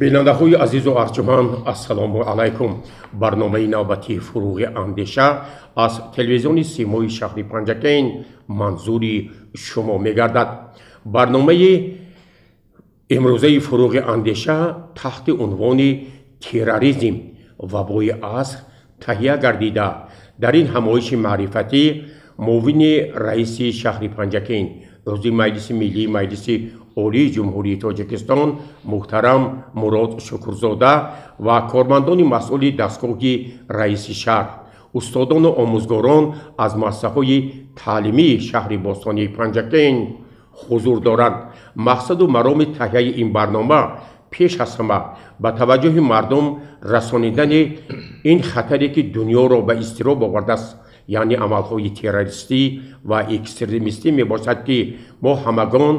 Бинандаҳои азизу арҷуманд, ассалому алайкум. Барномаи навбатии «Фуруғи андеша» аз телевизиони Симои шаҳри Панҷакент манзури шумо мегардад. Барномаи имрӯзаи «Фуруғи андеша» таҳти унвони «Терроризм: вабои аср» таҳия гардида, дар ин ҳамоиши маърифатӣ муовини раиси шаҳри Панҷакент, узви Маҷлиси Миллии Маҷлиси Олии Ҷумҳурии Тоҷикистон муҳтарам Мурод Шукурзода ва кормандони масъули дастгоҳи раиси шаҳр, устодону омӯзгорон аз муассисаҳои таълимии шаҳри бостонии Панҷакент ҳузур доранд. Мақсаду мароми таҳияи ин барнома пеш аз ҳама ба таваҷҷӯҳи мардум расонидани ин хатаре, ки дунёро ба изтироб овардааст, яъне амалҳои террористӣ ва экстремистӣ мебошад, ки мо ҳамагон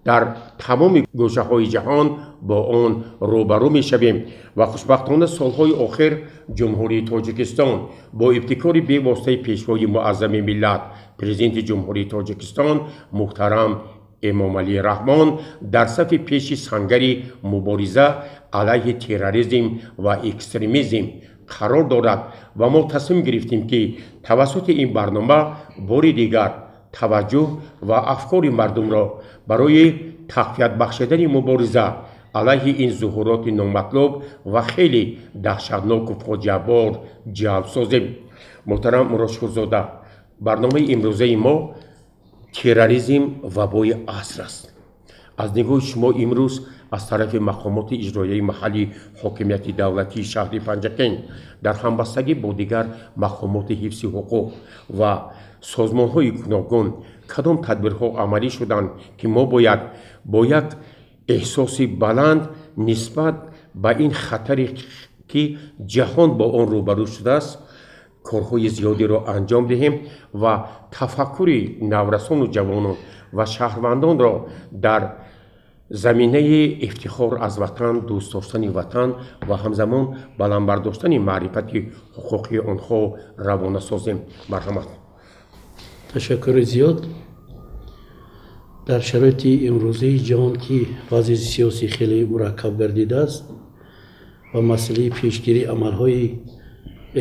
дар тамоми гӯшаҳои ҷаҳон бо он рӯбарӯ мешавем. Ва хушбахтона, солҳои охир Ҷумҳурии Тоҷикистон бо ибтикори бевоситаи Пешвои Муаззами миллат, Президенти Ҷумҳурии Тоҷикистон муҳтарам Эмомалӣ Раҳмон дар сафи пеши сангари мубориза алайҳи терроризм ва экстремизм қарор дорад ва мо тасмим гирифтем, ки тавассути ин барнома бори дигар таваҷҷӯҳ ва афкори мардумро барои тақвият бахшидани мубориза алайҳи ин зуҳуроти номатлуб ва хеле даҳшатноку фоҷиабор ҷалб созем. Муҳтарам Мурод Шукурзода, барномаи имрӯзаи мо «Терроризм: вабои аср» аст. Аз нигоҳи шумо, имрӯз аз тарафи мақомоти иҷроияи маҳаллии ҳокимияти давлатии шаҳри Панҷакент дар ҳамбастагӣ бо дигар мақомоти ҳифзи ҳуқуқ ва созмонҳои гуногун кадом тадбирҳо амалӣ шуданд, ки мо бояд бо як эҳсоси баланд нисбат ба ин хатаре, ки ҷаҳон бо он рӯбарӯ шудааст, корҳои зиёдеро анҷом диҳем ва тафаккури наврасону ҷавонон ва шаҳрвандонро дар заминаи ифтихор аз ватан, дӯст доштани ватан ва ҳамзамон баланд бардоштани маърифати ҳуқуқии онҳо равона созем? Марҳамат. Ташаккури зиёд. Дар шароити имрӯзаи ҷаҳон, ки вазъи сиёсӣ хеле мураккаб гардидааст ва масъалаи пешгирии амалҳои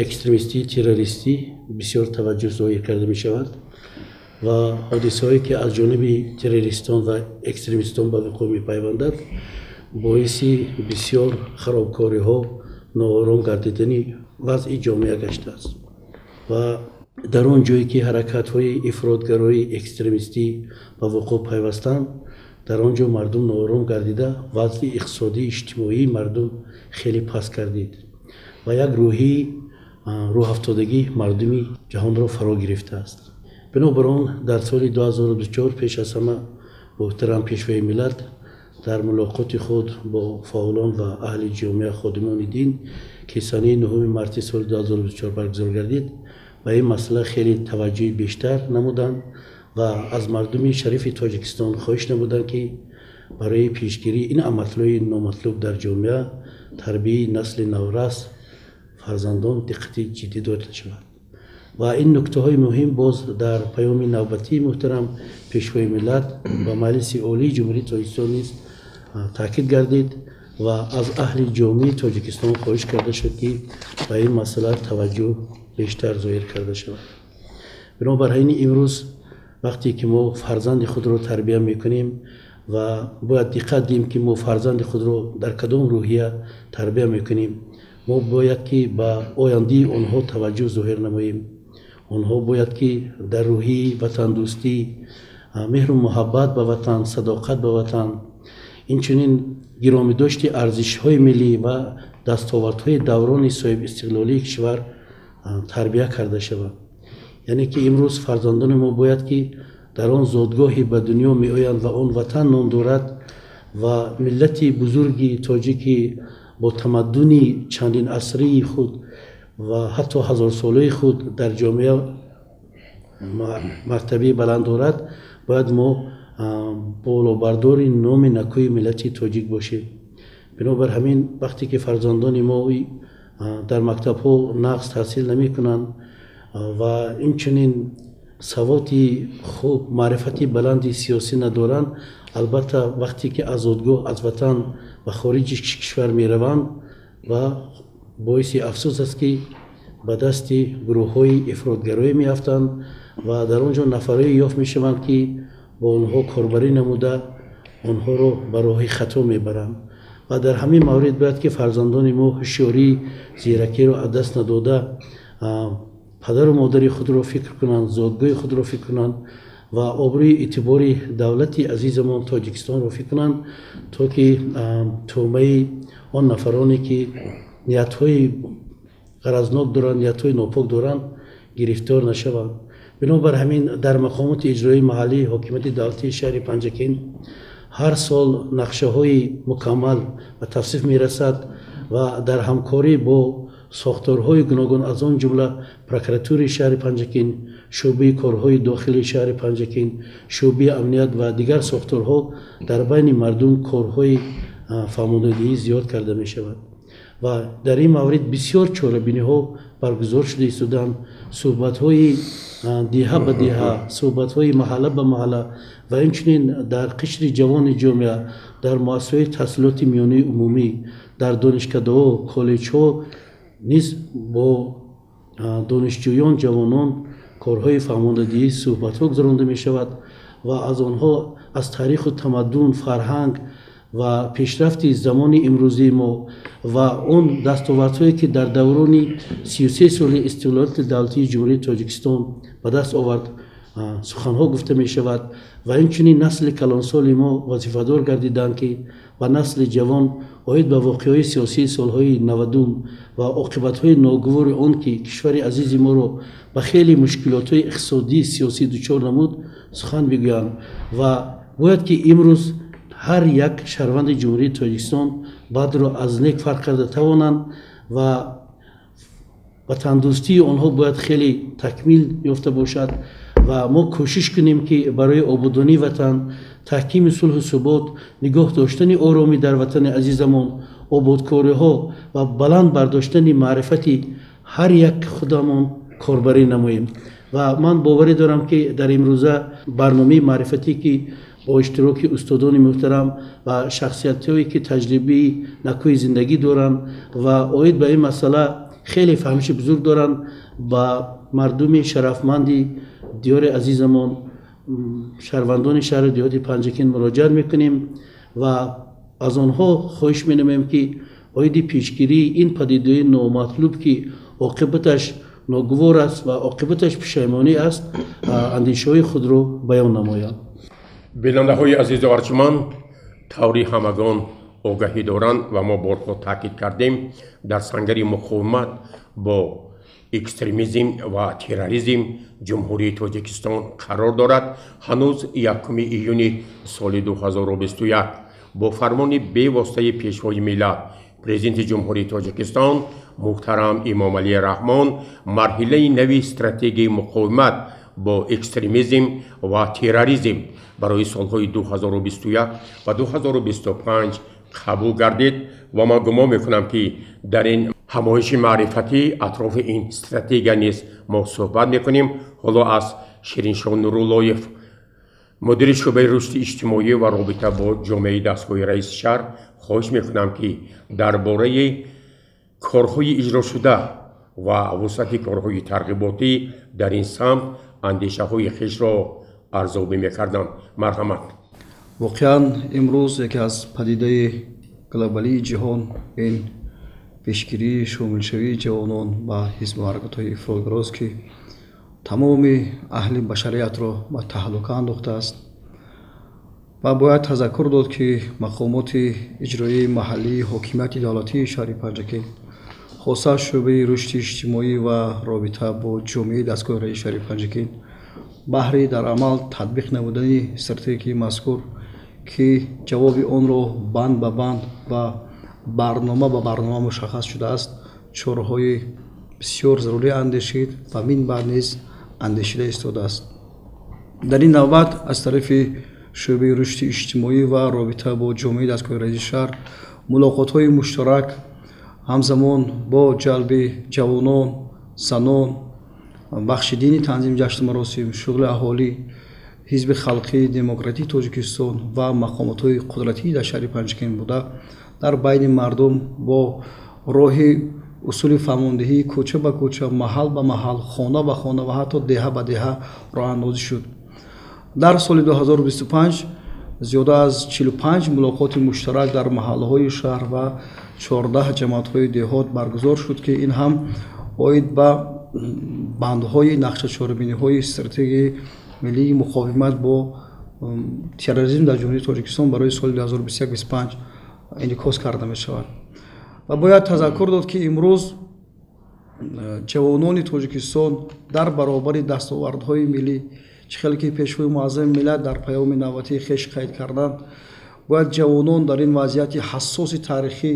экстремистӣ, террористӣ бисёр таваҷҷӯҳ зоҳир карда мешавад ва ҳодисаҳое, ки аз ҷониби террористон ва экстремистон ба вуқӯъ мепайвандад, боиси бисёр харобкориҳо, ноором гардидани вазъи ҷомеа гаштааст. Ва дар он ҷое, ки ҳаракатҳои ифротгароӣ, экстремистӣ ба вуқӯъ пайвастанд, дар он ҷо мардум ноором гардида, вазъи иқтисодии, иҷтимоии мардум хеле паст гардид ва як рӯҳии рӯҳафтодагӣ мардуми ҷаҳонро фаро гирифтааст. Бинобар он, дар соли 2024 пеш аз ҳама муҳтарам Пешвои миллат дар мулоқоти худ бо фаъолон ва аҳли ҷомеа, ходимони дин, ки санаи 9 марти соли 2024 баргузор гардид, ба ин масъала хеле таваҷҷӯҳи бештар намуданд ва аз мардуми шарифи Тоҷикистон хоҳиш намуданд, ки барои пешгирии ин амалҳои номатлуб дар ҷомеа, тарбияи насли наврас, фарзандон диққати ҷиддӣ дода шавад. Ва ин нуктаҳои муҳим боз дар паёми навбатии муҳтарам Пешвои миллат ба Маҷлиси Олии Ҷумҳурии Тоҷикистон низ таъкид гардид ва аз аҳли ҷомеаи Тоҷикистон хоҳиш карда шуд, ки ба ин масъала таваҷҷӯҳ бештар зоҳир карда шавад. Бинобар ҳамин, имрӯз вақте ки мо фарзанди худро тарбия мекунем ва бояд диққат диҳем, ки мо фарзанди худро дар кадом рӯҳия тарбия мекунем. Мо бояд ки ба ояндаи онҳо таваҷҷӯҳ зоҳир намоем. Онҳо бояд ки дар рӯҳии ватандӯстӣ, меҳру муҳаббат ба ватан, садоқат ба ватан, инчунин гиромидошти арзишҳои миллӣ ва дастовардҳои даврони соҳибистиқлолии кишвар тарбия карда шаванд. Яъне ки имрӯз фарзандони мо бояд ки дар он зодгоҳе ба дунё меоянд ва он ватан ном дорад ва миллати бузурги тоҷики бо тамаддуни чандин асрии худ ва ҳатто ҳазорсолаи худ дар ҷомеа мартабаи баланд дорад, бояд мо болобардори номи накӯи миллати тоҷик бошем. Бинобар ҳамин, вақте ки фарзандони мо дар мактабҳо нағз таҳсил намекунанд ва инчунин саводи хуб, маърифати баланди сиёсӣ надоранд, Албатта, вақте ки аз зодгоҳ, аз ватан ба хориҷи кишвар мераванд, ва боиси афсӯс аст, ки ба дасти гурӯҳҳои ифротгароӣ меафтанд ва дар он ҷо нафарое ёфт мешаванд, ки бо онҳо корбарӣ намуда, онҳоро ба роҳи хато мебаранд. Ва дар ҳамин маврид бояд, ки фарзандони мо ҳушёрӣ, зиракиро аз даст надода, падару модари худро фикр кунанд, зодгоҳи худро фикр кунанд ва обрӯи эътибори давлати азизамон Тоҷикистонро фикр кунанд, то ки тӯъмаи он нафароне, ки ниятҳои ғаразнок доранд, ниятҳои нопок доранд, гирифтор нашаванд. Бинобар ҳамин, дар мақомоти иҷроии маҳаллии ҳокимияти давлатии шаҳри Панҷакент ҳар сол нақшаҳои мукаммал ба тавсиф мерасад ва дар ҳамкорӣ бо сохторҳои гуногун, аз он ҷумла прокуратураи шаҳри Панҷакент, шӯъбаи корҳои дохилии шаҳри Панҷакент, шӯъбаи амният ва дигар сохторҳо, дар байни мардум корҳои фаҳмондадиҳӣ зиёд карда мешавад. Ва дар ин маврид бисёр чорабиниҳо баргузор шуда истодаанд: суҳбатҳои деҳа ба деҳа, суҳбатҳои маҳалла ба маҳалла ва инчунин дар қишри ҷавони ҷомеа, дар муассисаҳои таҳсилоти миёнаи умумӣ, дар донишкадаҳо, коллеҷҳо низ бо донишҷӯён, ҷавонон корҳои фаҳмондадиҳӣ, суҳбатҳо гузаронда мешавад ва аз онҳо аз таъриху тамаддун, фарҳанг ва пешрафти замони имрӯзии мо ва он дастовардҳое, ки дар даврони 33 соли истиқлолияти давлатии Ҷумҳурии Тоҷикистон ба даст овард, суханҳо гуфта мешавад. Ва инчунин насли калонсоли мо вазифадор гардиданд, ки ба насли ҷавон оид ба воқеаҳои сиёсии солҳои 90-ум ва оқибатҳои ногувори он, ки кишвари азизи моро ба хеле мушкилотҳои иқтисодӣ, сиёсӣ дучор намуд, сухан бигӯянд. Ва бояд, ки имрӯз ҳар як шаҳрванди Ҷумҳурии Тоҷикистон бадро аз нек фарқ карда тавонанд ва ватандӯстии онҳо бояд хеле такмил ёфта бошад ва мо кӯшиш кунем, ки барои ободонии ватан, таҳкими сулҳу субот, нигоҳ доштани оромӣ дар ватани азизамон, ободкориҳо ва баланд бардоштани маърифати ҳар як худамон корбарӣ намоем. Ва ман боварӣ дорам, ки дар имрӯза барномаи маърифатӣ, ки бо иштироки устодони муҳтарам ва шахсиятҳое, ки таҷрибаи накӯи зиндагӣ доранд ва оид ба ин масъала хеле фаҳмиши бузург доранд, ба мардуми шарафманди диёри азизамон, шаҳрвандони шаҳри деҳоти Панҷакент муроҷиат мекунем ва аз онҳо хоҳиш менамоем, ки оиди пешгирии ин падидаи номатлуб, ки оқибаташ ногувор аст ва оқибаташ пушаймонӣ аст, андешаҳои худро баён намоянд. Бинандаҳои азизу арҷманд, таври ҳамагон огаҳӣ доранд ва мо борҳо таъкид кардем, дар сангари муқовимат бо экстремизм ва терроризм Ҷумҳурии Тоҷикистон қарор дорад. Ҳанӯз 1 июни соли 2021 бо фармони бевоситаи Пешвои миллат, Президенти Ҷумҳурии Тоҷикистон муҳтарам Эмомалӣ Раҳмон, марҳилаи нави стратегияи муқовимат бо экстремизм ва терроризм барои солҳои 2021 ва 2025 қабул гардид. Ва ман гумон мекунам, ки дар ин ҳамоиши маърифатӣ атрофи ин стратегия низ мо суҳбат мекунем. Ҳоло аз Шириншоҳ Нуруллоев, мудири шӯъбаи рушди иҷтимоӣ ва робита бо ҷомеаи дастгоҳи раиси шаҳр, хоҳиш мекунам, ки дар бораи корҳои иҷрошуда ва вусъати корҳои тарғиботӣ дар ин самт андешаҳои хешро арзёбӣ мекарданд. Марҳамат. Воқеан, имрӯз яке аз падидаи глобалии ҷиҳон ин пешгирии шомилшавии ҷавонон ба ҳизбу ҳаракатҳои ифротгарост, ки тамоми аҳли башариятро ба таҳлука андохтааст. Ва бояд тазаккур дод, ки мақомоти иҷроии маҳаллии ҳокимияти давлатии шаҳри Панҷакент, хоса шӯъбаи рушди иҷтимоӣ ва робита бо ҷомеаи дастгоҳи раиси шаҳри Панҷакент, баҳри дар амал татбиқ намудани стратегияи мазкур, ки ҷавоби онро банд ба банд ва барнома ба барнома мушаххас шудааст, чораҳои бисёр зарурӣ андешид ва минбаъд низ андешида истодааст. Дар ин навбат аз тарафи шӯъбаи рушди иҷтимоӣ ва робита бо ҷомеаи дастгоҳи раиси шаҳр мулоқотҳои муштарак ҳамзамон бо ҷалби ҷавонон, занон, бахши дини, танзими ҷашну маросим, шуғли аҳолӣ, Ҳизби халқии демократии Тоҷикистон ва мақомотҳои қудратӣ дар шаҳри Панҷакент буда, дар байни мардум бо роҳи усули фаҳмондиҳӣ кӯча ба кӯча, маҳал ба маҳал, хона ба хона ва ҳатто деҳа ба деҳа роҳандозӣ шуд. Дар соли 2025 зиёда аз 45 мулоқоти муштарак дар маҳаллаҳои шаҳр ва 14 ҷамоатҳои деҳот баргузор шуд, ки ин ҳам оид ба бандҳои нақшачорабиниҳои стратегияи миллии муқовимат бо терроризм дар Ҷумҳурии Тоҷикистон барои соли 2021-25 инъикос карда мешавад. Ва бояд тазаккур дод, ки имрӯз ҷавонони Тоҷикистон дар баробари дастовардҳои миллӣ, чӣ хеле ки Пешвои муаззами миллат дар паёми навбатии хеш қайд карданд, бояд ҷавонон дар ин вазъияти ҳассоси таърихӣ,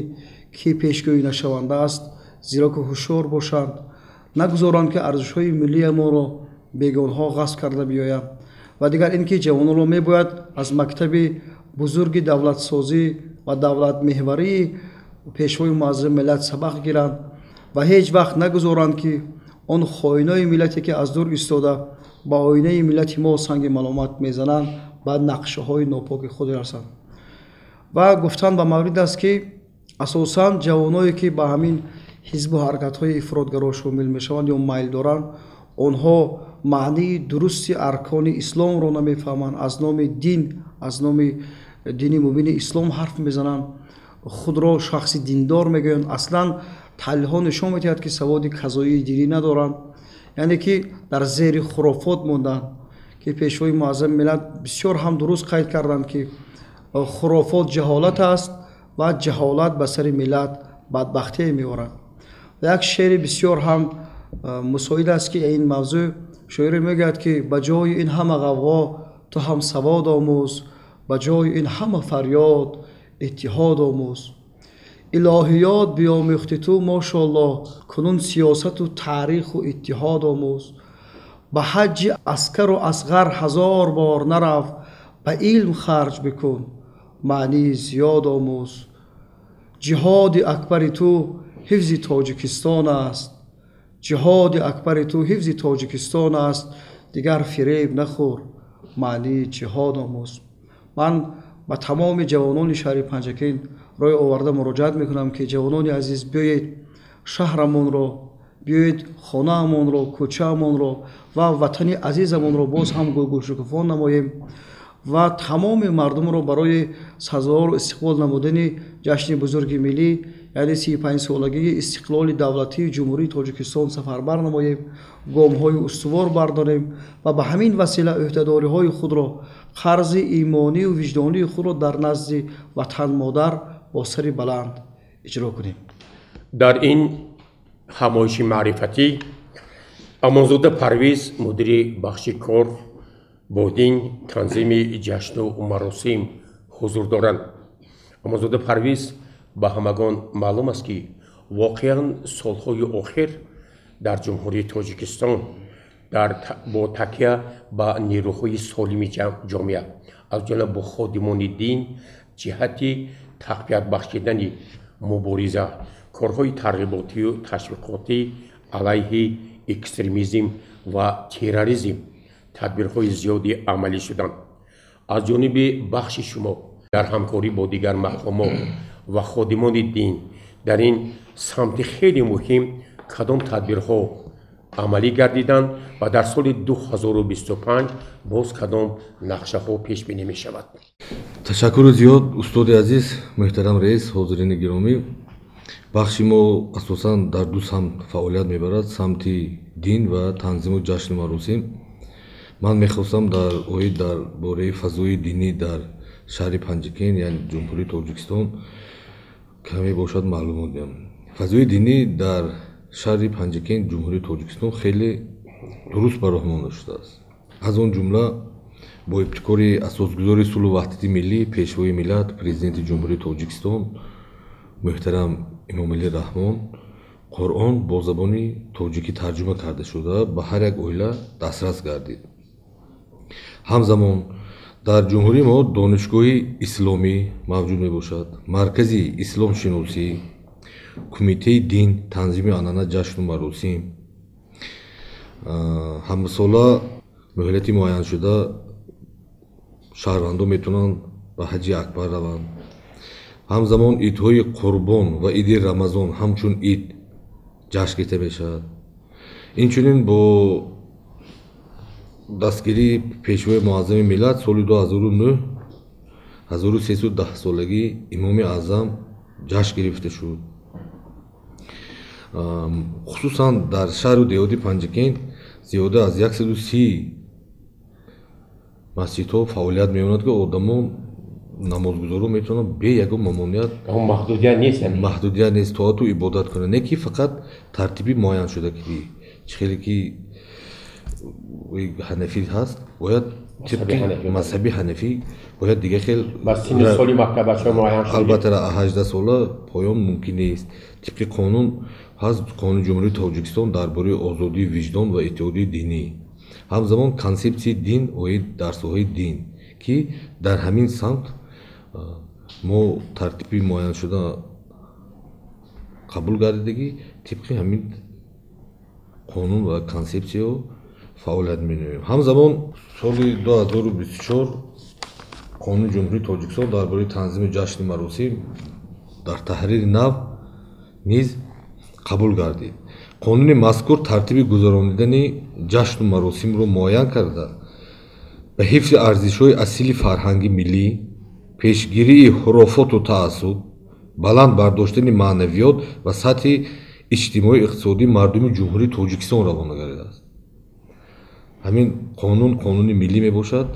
ки пешгӯӣ нашаванда аст, зеро ки ҳушёр бошанд, нагузоранд, ки арзишҳои миллии моро бегонҳо ғасб карда биёянд. Ва дигар ин ки ҷавононро мебояд аз мактаби бузурги давлатсозӣ ва давлатмеҳварии Пешвои муаззами миллат сабақ гиранд ва ҳеҷ вақт нагузоранд, ки он хоинои миллате, ки аз дур истода ба оинаи миллати мо санги маломат мезананд, ба нақшаҳои нопоки худ расанд. Ва гуфтан ба маврид аст, ки асосан ҷавоное, ки ба ҳамин ҳизбу ҳаракатҳои ифротгаро шомил мешаванд ё майл доранд, онҳо маънии дурусти аркони исломро намефаҳманд, аз номи дин, аз номи дини мубини ислом ҳарф мезананд, худро шахси диндор мегӯянд. Аслан таҳлилҳо нишон медиҳад, ки саводи казоии динӣ надоранд, яъне ки дар зери хурофот монданд, ки Пешвои муаззами миллат бисёр ҳам дуруст қайд карданд, ки хурофот ҷаҳолат аст ва ҷаҳолат ба сари миллат бадбахтие меорад. Як шеъри бисёр ҳам мусоид аст, ки ин мавзӯъ шоире мегӯяд, ки ба ҷои ин ҳама ғавғо ту ҳам савод омӯз, ба ҷои ин ҳама фарёд иттиҳод омӯз. Илоҳиёт биомӯхти ту мошоаллоҳ, кунун сиёсату таъриху иттиҳод омӯз. Ба ҳаҷҷи аскару асғар ҳазор бор нарав, ба илм харҷ бикун, маънии зиёд омӯз. Ҷиҳоди акбари ту ҳифзи Тоҷикистон аст, ҷиҳоди акбари ту ҳифзи Тоҷикистон аст, дигар фиреб нахӯр, маънии ҷиҳод омӯз. Ман ба тамоми ҷавонони шаҳри Панҷакент рӯй оварда муроҷиат мекунам, ки ҷавонони азиз, биёед шаҳрамонро, биёед хонаамонро, кӯчаамонро ва ватани азизамонро боз ҳам гулгулшукуфон намоем ва тамоми мардумро барои сазовору истиқбол намудани ҷашни бузурги миллӣ, яъне 35-солагии истиқлоли давлатии Ҷумҳурии Тоҷикистон сафарбар намоем, гомҳои устувор бардорем ва ба ҳамин васила ӯҳдадориҳои худро, қарзи имонию виҷдонии худро дар назди ватан модар бо сари баланд иҷро кунем. Дар ин ҳамоиши маърифатӣ Амонзода Парвиз, мудири бахши кор бо дин, танзими ҷашну маросим ҳузур доранд. Амонзода Парвиз, ба ҳамагон маълум аст, ки воқеан солҳои охир дар Ҷумҳурии Тоҷикистон бо такя ба нерӯҳои солими ҷомеа, аз ҷумла бо ходимони дин, ҷиҳати тақвият бахшидани мубориза, корҳои тарғиботию ташвиқотӣ алайҳи экстремизм ва терроризм тадбирҳои зиёде амалӣ шуданд. Аз ҷониби бахши шумо дар ҳамкорӣ бо дигар мақомот ва ходимони дин дар ин самти хеле муҳим кадом тадбирҳо амалӣ гардиданд ва дар соли 2025 боз кадом нақшаҳо пешбинӣ мешавад? Ташаккури зиёд, устоди азиз, муҳтарам раис, ҳозирини гиромӣ. Бахши мо асосан дар ду самт фаъолият мебарад: самти дин ва танзиму ҷашну маросим. Ман мехостам дар оид дар бораи фазои динӣ дар шаҳри Панҷакент, яъне Ҷумҳурии Тоҷикистон, каме бошад маълумот диҳам. Фазои динӣ дар шаҳри Панҷакент, Ҷумҳурии Тоҷикистон хеле дуруст ба роҳ монда шудааст. Аз он ҷумла бо ибтикори асосгузори сулҳу ваҳдати миллӣ, Пешвои миллат, Президенти Ҷумҳурии Тоҷикистон муҳтарам Эмомалӣ Раҳмон, Қуръон бо забони тоҷикӣ тарҷума карда шуда ба ҳар як оила дастрас гардид. Ҳамзамон дар ҷумҳурии мо донишгоҳи исломӣ мавҷуд мебошад, маркази исломшиносӣ, кумитаи дин, танзими анъана, ҷашну маросим. Ҳамасола муҳлати муайяншуда Шаҳрвандон метавонанд ба ҳаҷи акбар раванд. Ҳамзамон идҳои Қурбон ва иди Рамазон ҳамчун ид ҷашн гирифта мешавад. Инчунин бо дастгирии Пешвои Муаззами миллат соли 2009 1310-солагии Имоми Аъзам ҷашн гирифта шуд. Хусусан дар шаҳру деҳоти Панҷакент зиёда аз 130 масҷидҳо фаъолият меёнад, ки одамон намозгузорон метавонанд бе ягон мамоният, маҳдудият нест, маҳдудият нест, тоату ибодат кунанд, не ки фақат тартиби муайян шуда, ки чӣ хеле ки ҳанафӣ ҳаст, бояд тибқи мазҳаби ҳанафӣ бояд дига хел. Соли мактабача муайян. Албатта, 18 сола поён мумкин нест. Тибқи қонун ҳаст, Қонуни Ҷумҳурии Тоҷикистон дар бораи озодии виҷдон ва иттиҳоди динӣ, ҳамзамон консепсияи дин оид дар соҳаи дин, ки дар ҳамин самт мо тартиби муайяншуда қабул гардидагӣ, тибқи ҳамин қонун ва консепсияҳо фаъолият менамоем. Ҳамзамон соли 2024 Қонуни Ҷумҳурии Тоҷикистон дар бораи танзими ҷашни маросим дар таҳрири нав низ қабул гардид. Қонуни мазкур тартиби гузаронидани ҷашну маросимро муайян карда, ба ҳифзи арзишҳои асили фарҳанги миллӣ, пешгирии хурофоту таассуб, баланд бардоштани маънавиёт ва сатҳи иҷтимоию иқтисодии мардуми Ҷумҳурии Тоҷикистон равона гардидааст. Ҳамин қонун қонуни миллӣ мебошад.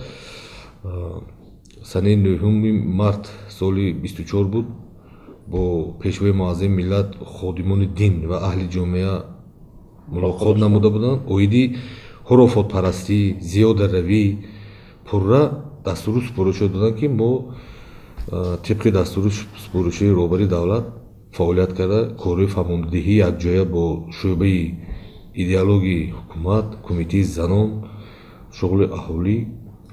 Санаи 9 март соли 24 буд, бо Пешвои Муаззами миллат ходимони дин ва аҳли ҷомеа мулоқот намуда буданд. Оиди хурофотпарастӣ, зиёдаравӣ пурра дастуру супоришҳо доданд, ки мо тибқи дастуру супоришҳои роҳбари давлат фаъолият карда, корҳои фармондиҳӣ якҷоя бо шӯъбаи идеологии ҳукумат, кумитаи занон, шуғли аҳолӣ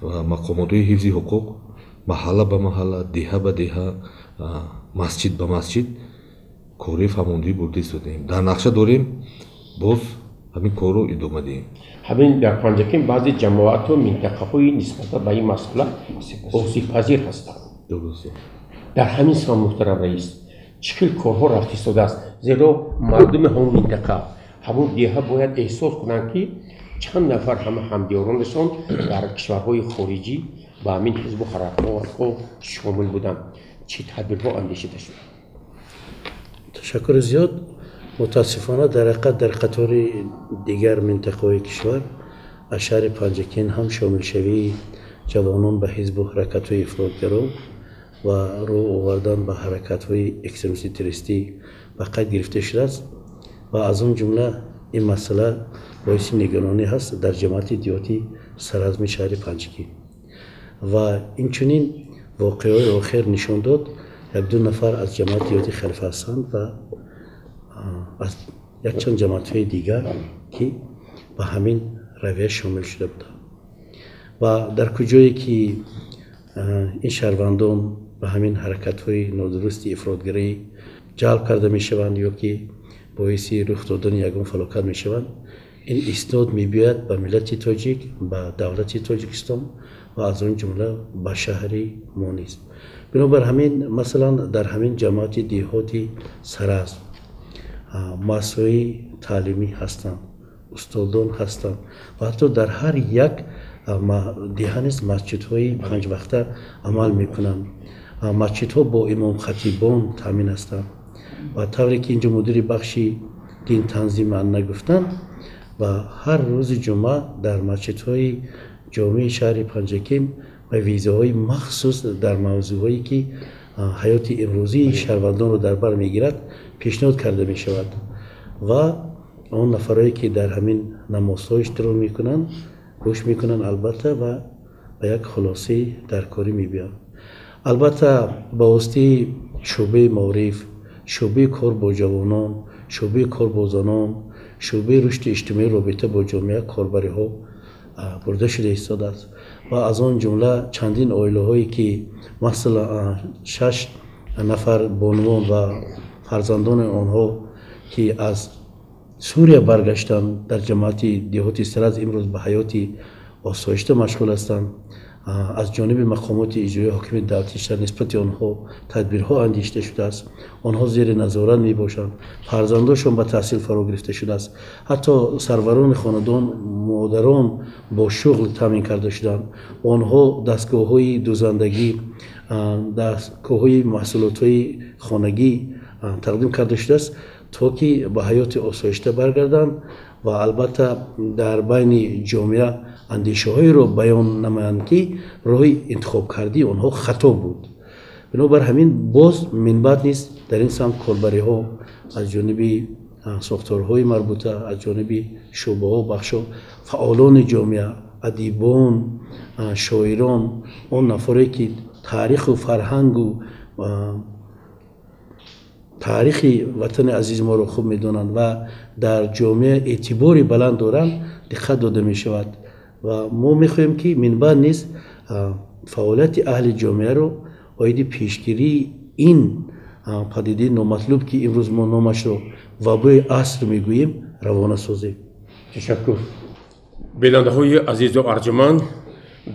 ва мақомотҳои ҳифзи ҳуқуқ маҳалла ба маҳалла, деҳа ба деҳа, масҷид ба масҷид корҳои фармондиҳӣ бурда истодаем. Дар нақша дорем боз ҳамин корро идома диҳем. Ҳамин дар Панҷакент баъзе ҷамоату минтақаҳои нисбата ба ин масъала осибпазир ҳастанд. Дар ҳамин самт, муҳтарам раис, чӣ хел корҳо рафта истодааст? Зеро мардуми ҳамон минтақа, ҳамон деҳа бояд эҳсос кунанд, ки чанд нафар ҳама ҳамдиёронашон дар кишварҳои хориҷӣ ба ҳамин ҳизбу ҳаракатҳо шомил буданд. Чӣ тадбирҳо андешида шуд? Ташаккури зиёд. Мутаассифона, дар ҳақиқат, дар қатори дигар минтақаҳои кишвар аз шаҳри Панҷакент ҳам шомилшавии ҷавонон ба ҳизбу ҳаракатҳои ифротгаро ва рӯ овардан ба ҳаракатҳои экстремистӣ, террористӣ ба қайд гирифта шудааст ва аз он ҷумла ин масъала боиси нигаронӣ ҳаст дар ҷамоати деҳоти Саразми шаҳри Панҷакент. Ва инчунин воқеаҳои охир нишон дод, як-ду нафар аз ҷамоати деҳоти Халифа ҳастанд ва аз якчанд ҷамоатҳои дигар, ки ба ҳамин равия шомил шуда буданд. Ва дар куҷое ки ин шаҳрвандон ба ҳамин ҳаракатҳои нодурусти ифротгарӣ ҷалб карда мешаванд ё ки боиси рух додани ягон фалокат мешаванд, ин иснод мебиёяд ба миллати тоҷик, ба давлати Тоҷикистон ва аз он ҷумла ба шаҳри мо низ. Бинобар ҳамин, масалан, дар ҳамин ҷамоати деҳоти Саразм муассисаҳои таълимӣ ҳастанд, устодон ҳастанд ва ҳатто дар ҳар як деҳа низ масҷидҳои панҷвақта амал мекунанд. Масҷидҳо бо имомхатибон таъмин ҳастанд ва тавре ки инҷо мудири бахши дин танзим анна гуфтанд, ва ҳар рӯзи ҷумъа дар масҷидҳои ҷомеи шаҳри Панҷакент мавъизаҳои махсус дар мавзӯъҳое, ки ҳаёти имрӯзии шаҳрвандонро дар бар мегирад, пешниҳод карда мешавад ва он нафарое, ки дар ҳамин намозҳо иштирок мекунанд, гӯш мекунанд, албатта, ва ба як хулосаи даркорӣ мебиёянд. Албатта, ба воситаи шӯъбаи маориф, шӯъбаи кор бо ҷавонон, шӯъбаи кор бо занон, шӯъбаи рушди иҷтимоӣ, робита бо ҷомеа корбариҳо бурда шуда истодааст ва аз он ҷумла чандин оилаҳое, ки масалан 6 нафар бонувон ва фарзандони онҳо, ки аз Сурия баргаштанд, дар ҷамоати деҳоти Саразм имрӯз ба ҳаёти осоишта машғул ҳастанд. Аз ҷониби мақомоти иҷроии ҳокимияти давлатии шаҳр нисбати онҳо тадбирҳо андешида шудааст. Онҳо зери назорат мебошанд, фарзандошон ба таҳсил фаро гирифта шудааст, ҳатто сарварони хонадон, модарон бо шуғл таъмин карда шуданд. Онҳо дастгоҳҳои дӯзандагӣ, дастгоҳҳои маҳсулотҳои хонагӣ тақдим карда шудааст, то ки ба ҳаёти осоишта баргарданд ва албатта дар байни ҷомеа андешаҳоеро баён намоянд, ки роҳи интихобкардии онҳо хато буд. Бинобар ҳамин боз минбаъд низ дар ин самт корбариҳо аз ҷониби сохторҳои марбута, аз ҷониби шӯъбаҳо, бахшҳо, фаъолони ҷомеа, адибон, шоирон, он нафаре ки таъриху фарҳангу таърихи ватани азизи моро хуб медонанд ва дар ҷомеа эътибори баланд доранд, диққат дода мешавад. Ва мо мехоҳем, ки минбаъд низ фаъолияти аҳли ҷомеаро оиди пешгирии ин падидаи номатлуб, ки имрӯз мо номашро вабои аср мегӯем, равона созем. Ташаккур. Бинандаҳои азизу арҷуманд,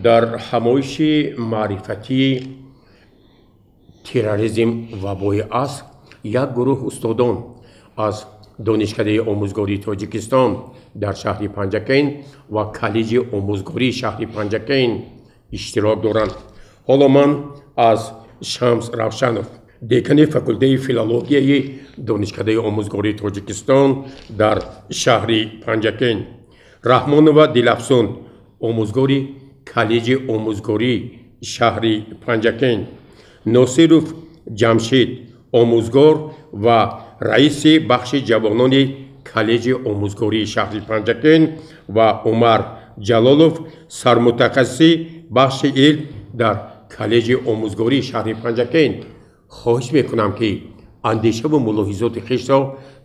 дар ҳамоиши маърифатии терроризм вабои аср як гурӯҳ устодон аз Донишкадаи омӯзгории Тоҷикистон дар шаҳри Панҷакент ва Коллеҷи омӯзгории шаҳри Панҷакент иштирок доранд. Ҳоло ман аз Шамс Равшанов, декани факултаи филологияи Донишкадаи омӯзгории Тоҷикистон дар шаҳри Панҷакент, Раҳмонова Дилафсун, омӯзгори Коллеҷи омӯзгории шаҳри Панҷакент, Носиров Ҷамшид, омӯзгор ва раиси бахши ҷавонони Коллеҷи омӯзгории шаҳри Панҷакент ва Умар Ҷалолов, сармутахассиси бахши илм дар Коллеҷи омӯзгории шаҳри Панҷакент, хоҳиш мекунам, ки андешаву мулоҳизоти хешро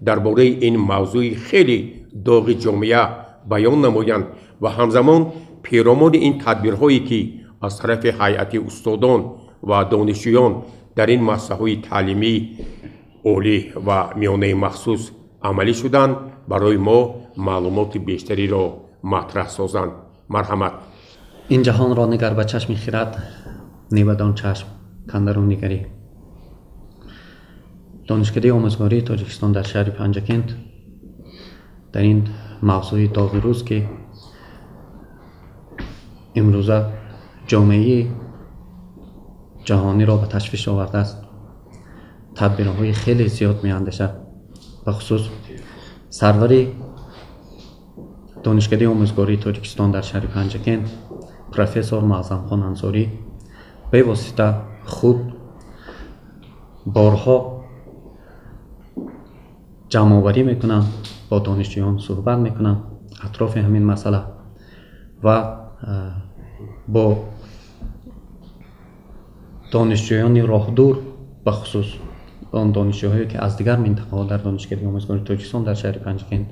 дар бораи ин мавзӯи хеле доғи ҷомеа баён намоянд ва ҳамзамон пиромони ин тадбирҳое, ки аз тарафи ҳайати устодон ва донишҷӯён дар ин муассисаҳои таълимӣ олӣ ва миёнаи махсус амалӣ шуданд, барои мо маълумоти бештариро матраҳ созанд. Марҳамат. Ин ҷаҳонро нигар ба чашми хирад, небадон чашм кандару нигарӣ. Донишкадаи омӯзгории Тоҷикистон дар шаҳри Панҷакент дар ин мавзӯи доғи рӯз, ки имрӯза ҷомеаи ҷаҳониро ба ташвиш овардааст, тадбирҳои хеле зиёд меандешад. Бахусус сарвари Донишкадаи омӯзгории Тоҷикистон дар шаҳри Панҷакент, профессор Маъзамхон Ансорӣ, бевосита худ борҳо ҷамъоварӣ мекунанд, бо донишҷӯён суҳбат мекунанд атрофи ҳамин масъала ва бо донишҷӯёни роҳдур, бахусус он донишҷӯҳое, ки аз дигар минтақаҳо дар Донишкадаи омӯзгории Тоҷикистон дар шаҳри Панҷакент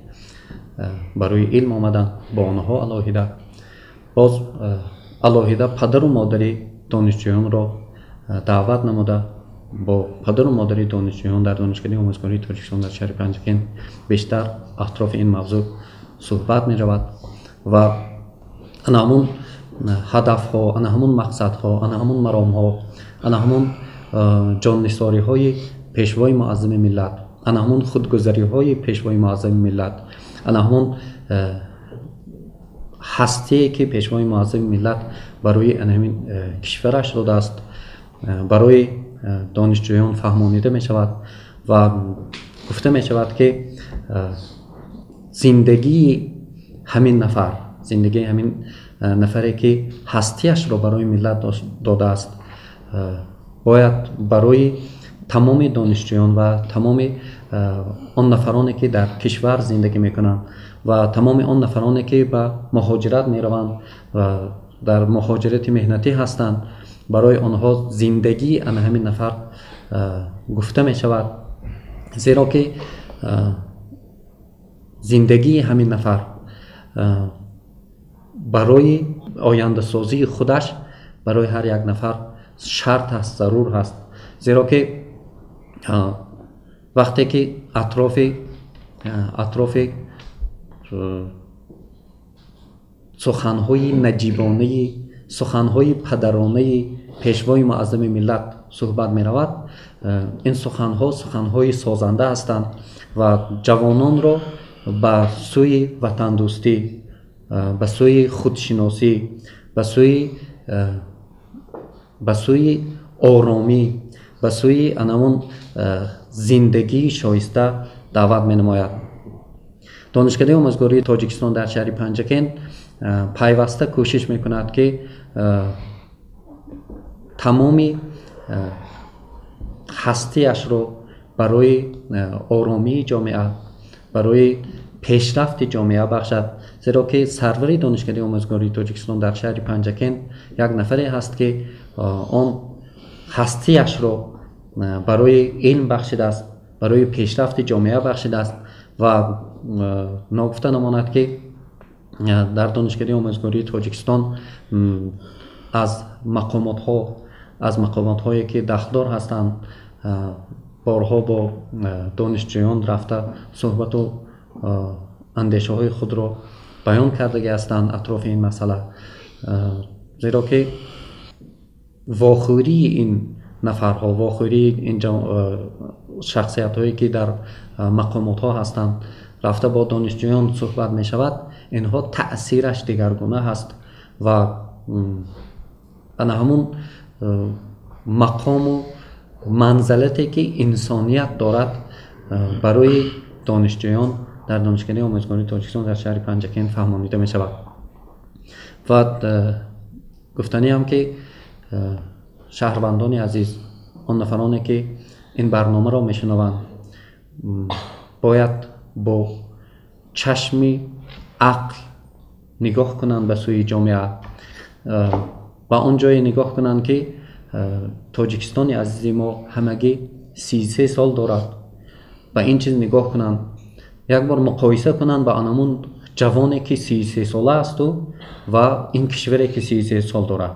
барои илм омаданд, бо онҳо алоҳида, боз алоҳида падару модари донишҷӯёнро даъват намуда, бо падару модари донишҷӯён дар Донишкадаи омӯзгории Тоҷикистон дар шаҳри Панҷакент бештар атрофи ин мавзӯъ суҳбат меравад ва ана ҳамун ҳадафҳо, ана ҳамун мақсадҳо, ана ҳамун маромҳо, ана ҳамун ҷоннисориҳои пешвои муаззами миллат, ана ҳамун худгузариҳои пешвои муаззами миллат, ана ҳамун ҳастие, ки пешвои муаззами миллат барои ана ҳамин кишвараш додааст, барои донишҷӯён фаҳмонида мешавад ва гуфта мешавад, ки зиндагии ҳамин нафар, зиндагии ҳамин нафаре, ки ҳастияшро барои миллат додааст, бояд барои тамоми донишҷӯён ва тамоми он нафароне, ки дар кишвар зиндагӣ мекунанд ва тамоми он нафароне, ки ба муҳоҷират мераванд ва дар муҳоҷирати меҳнатӣ ҳастанд, барои онҳо зиндагии ана ҳамин нафар гуфта мешавад, зеро ки зиндагии ҳамин нафар барои ояндасозии худаш барои ҳар як нафар шарт аст, зарур ҳаст, зеро ки вақте ки атрофи суханҳои наҷибонаи суханҳои падаронаи пешвои муаззами миллат суҳбат меравад, ин суханҳо суханҳои созанда ҳастанд ва ҷавононро ба сӯи ватандӯстӣ, ба сӯи худшиносӣ, ба сӯи оромӣ, ба сӯи анамон зиндагии шоиста даъват менамояд. Донишкадаи омӯзгории Тоҷикистон дар шаҳри Панҷакент пайваста кӯшиш мекунад, ки тамоми ҳастиашро барои оромии ҷомеа, барои пешрафти ҷомеа бахшад, зеро ки сарвари Донишкадаи омӯзгории Тоҷикистон дар шаҳри Панҷакент як нафаре ҳаст, ки он ҳастиашро барои илм бахшидааст, барои пешрафти ҷомеа бахшидааст ва ногуфта намонад, ки дар Донишкадаи омӯзгории Тоҷикистон аз мақомотҳо, аз мақомотҳое ки дахлдор ҳастанд, борҳо бо донишҷӯён рафта суҳбату андешаҳои худро баён кардагӣ ҳастанд атрофи ин масъала, зеро ки вохӯрии ин нафарҳо, вохӯрии ин шахсиятҳое ки дар мақомотҳо ҳастанд, рафта бо донишҷӯён суҳбат мешавад, инҳо таъсираш дигаргуна ҳаст ва ана ҳамун мақому манзалате ки инсоният дорад барои донишҷӯён дар Донишкадаи омӯзгории Тоҷикистон дар шаҳри Панҷакент фаҳмонида мешавад. Ва гуфтаниам ки шаҳрвандони азиз, он нафароне ки ин барномаро мешунаванд, бояд бо чашми ақл нигоҳ кунанд ба сӯи ҷомеа, ба он ҷое нигоҳ кунанд, ки Тоҷикистони азизи мо ҳамагӣ 33 сол дорад. Ба ин чиз нигоҳ кунанд, як бор муқоиса кунанд ба анамун ҷавоне ки 33 сола асту ва ин кишваре ки 33 сол дорад.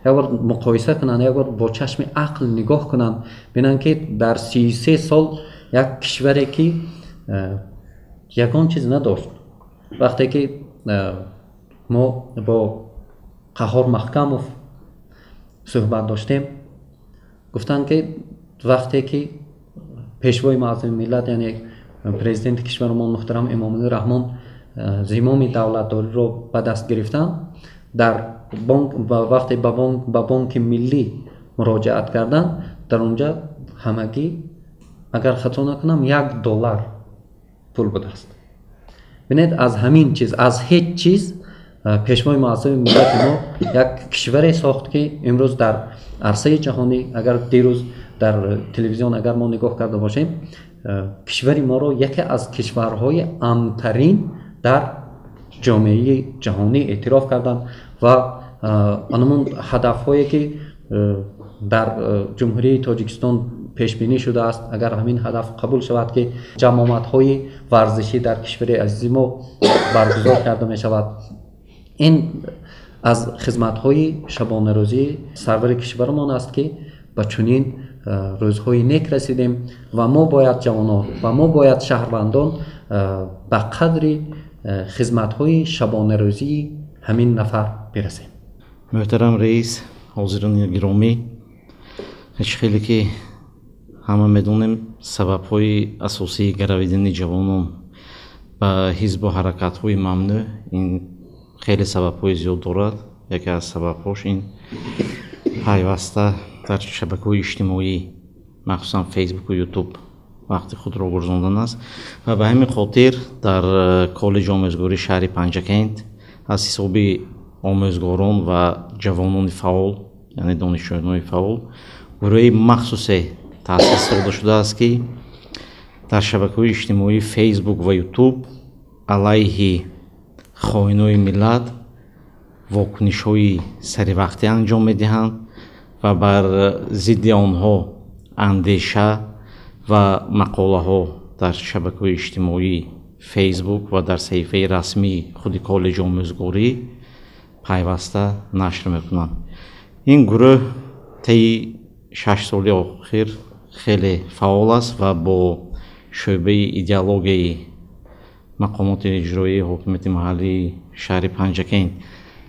Як бор муқоиса кунанд, як бор бо чашми ақл нигоҳ кунанд, бинанд, ки дар 33 сол як кишваре ки ягон чиз надошт. Вақте ки мо бо Қаҳҳор Маҳкамов суҳбат доштем, гуфтанд, ки вақте ки пешвои муаззами миллат, яъне президенти кишварамон муҳтарам Эмомалӣ Раҳмон зимоми давлатдориро ба даст гирифтанд, дар бонк, вақте ба бонки миллӣ муроҷиат карданд, дар онҷа ҳамагӣ, агар хато накунам, $1 пул будааст. Бинед, аз ҳамин чиз, аз ҳеҷ чиз пешвои муаззами миллати мо як кишваре сохт, ки имрӯз дар арсаи ҷаҳонӣ, агар дирӯз дар телевизион агар мо нигоҳ карда бошем, кишвари моро яке аз кишварҳои амнтарин дар ҷомеаи ҷаҳонӣ эътироф карданд ва анамун ҳадафҳое ки дар Ҷумҳурии Тоҷикистон пешбинӣ шудааст, агар ҳамин ҳадаф қабул шавад, ки ҷамъомадҳои варзишӣ дар кишвари азизи мо баргузор карда мешавад, ин аз хизматҳои шабонарӯзии сарвари кишварамон аст, ки ба чунин рӯзҳои нек расидем ва мо бояд ҷавонон ва мо бояд шаҳрвандон ба қадри хизматҳои шабонарӯзии ҳамин нафар бирасем. Муҳтарам раис, ҳозирони гиромӣ, ҳеҷ хеле ки ҳама медонем, сабабҳои асосии гаравидани ҷавонон ба ҳизбу ҳаракатҳои мамнӯъ ин хеле сабабҳои зиёд дорад. Яке аз сабабҳош ин пайваста дар шабакаҳои иҷтимоӣ, махсусан Фейсбуку Ютуб, вақти худро гузарондан аст ва ба ҳамин хотир дар коллеҷи омӯзгории шаҳри Панҷакент аз ҳисоби омӯзгорон ва ҷавонони фаъол, яъне донишҷӯёни фаъол, гурӯҳи махсусе таъсис дода шудааст, ки дар шабакаҳои иҷтимоии Фейсбук ва Ютуб алайҳи хоинои миллат вокунишҳои саривақтӣ анҷом медиҳанд ва бар зидди онҳо андеша ва мақолаҳо дар шабакаҳои иҷтимоии Фейсбук ва дар саҳифаи расмии худи коллеҷи омӯзгорӣ пайваста нашр мекунанд. Ин гурӯҳ таи 6 соли охир хеле фаъол аст ва бо шӯъбаи идеологияи мақомоти иҷроии ҳокимияти маҳаллии шаҳри Панҷакент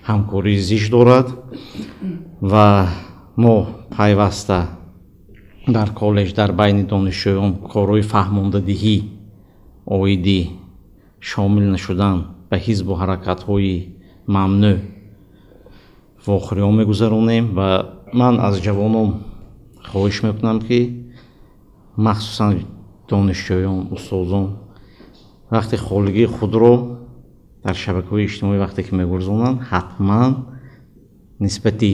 ҳамкории зич дорад ва мо пайваста дар коллеҷ дар байни донишҷӯён корҳои фаҳмондадиҳӣ оиди шомил нашудан ба ҳизбу ҳаракатҳои мамнӯъ вохӯриҳо мегузаронем ва ман аз ҷавонон хоҳиш мекунам, ки махсусан донишҷӯён, устозон вақти холигии худро дар шабакаҳои иҷтимоӣ вақте ки мегузаронанд, ҳатман нисбати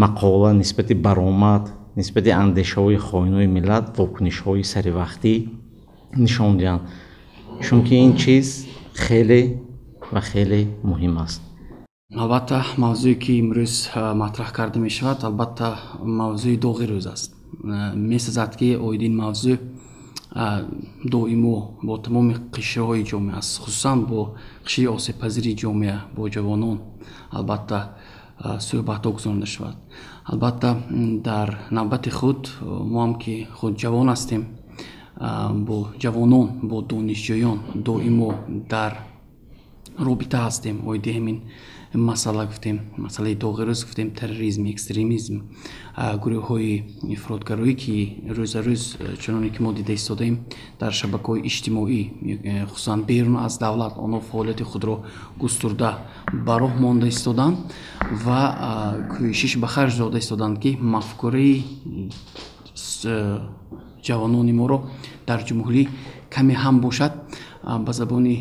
мақола, нисбати баромад, нисбати андешаҳои хоинои миллат вокунишҳои саривақтӣ нишон диҳанд, чунки ин чиз хеле ва хеле муҳим аст. Албатта, мавзӯе ки имрӯз матраҳ карда мешавад, албатта, мавзӯи доғи рӯз аст. Месазад, ки оиди ин мавзӯъ доимо бо тамоми қишрҳои ҷомеа, хусусан бо қишри осебпазири ҷомеа, бо ҷавонон, албатта, суҳбатҳо гузаронида шавад. Албатта, дар навбати худ мо ҳам, ки худ ҷавон ҳастем, бо ҷавонон, бо донишҷӯён доимо дар робита ҳастем. Оиди ҳамин масъала гуфтем, масъалаи доғи рӯз гуфтем, терроризм, экстремизм, гурӯҳҳои ифротгароӣ, ки рӯза рӯз, чуноне ки мо дида истодаем, дар шабакаҳои иҷтимоӣ, хусусан берун аз давлат, онҳо фаъолияти худро густурда ба роҳ монда истоданд ва кӯшиш ба харҷ дода истоданд, ки мафкураи ҷавонони моро дар ҷумҳурӣ каме ҳам бошад, ба забони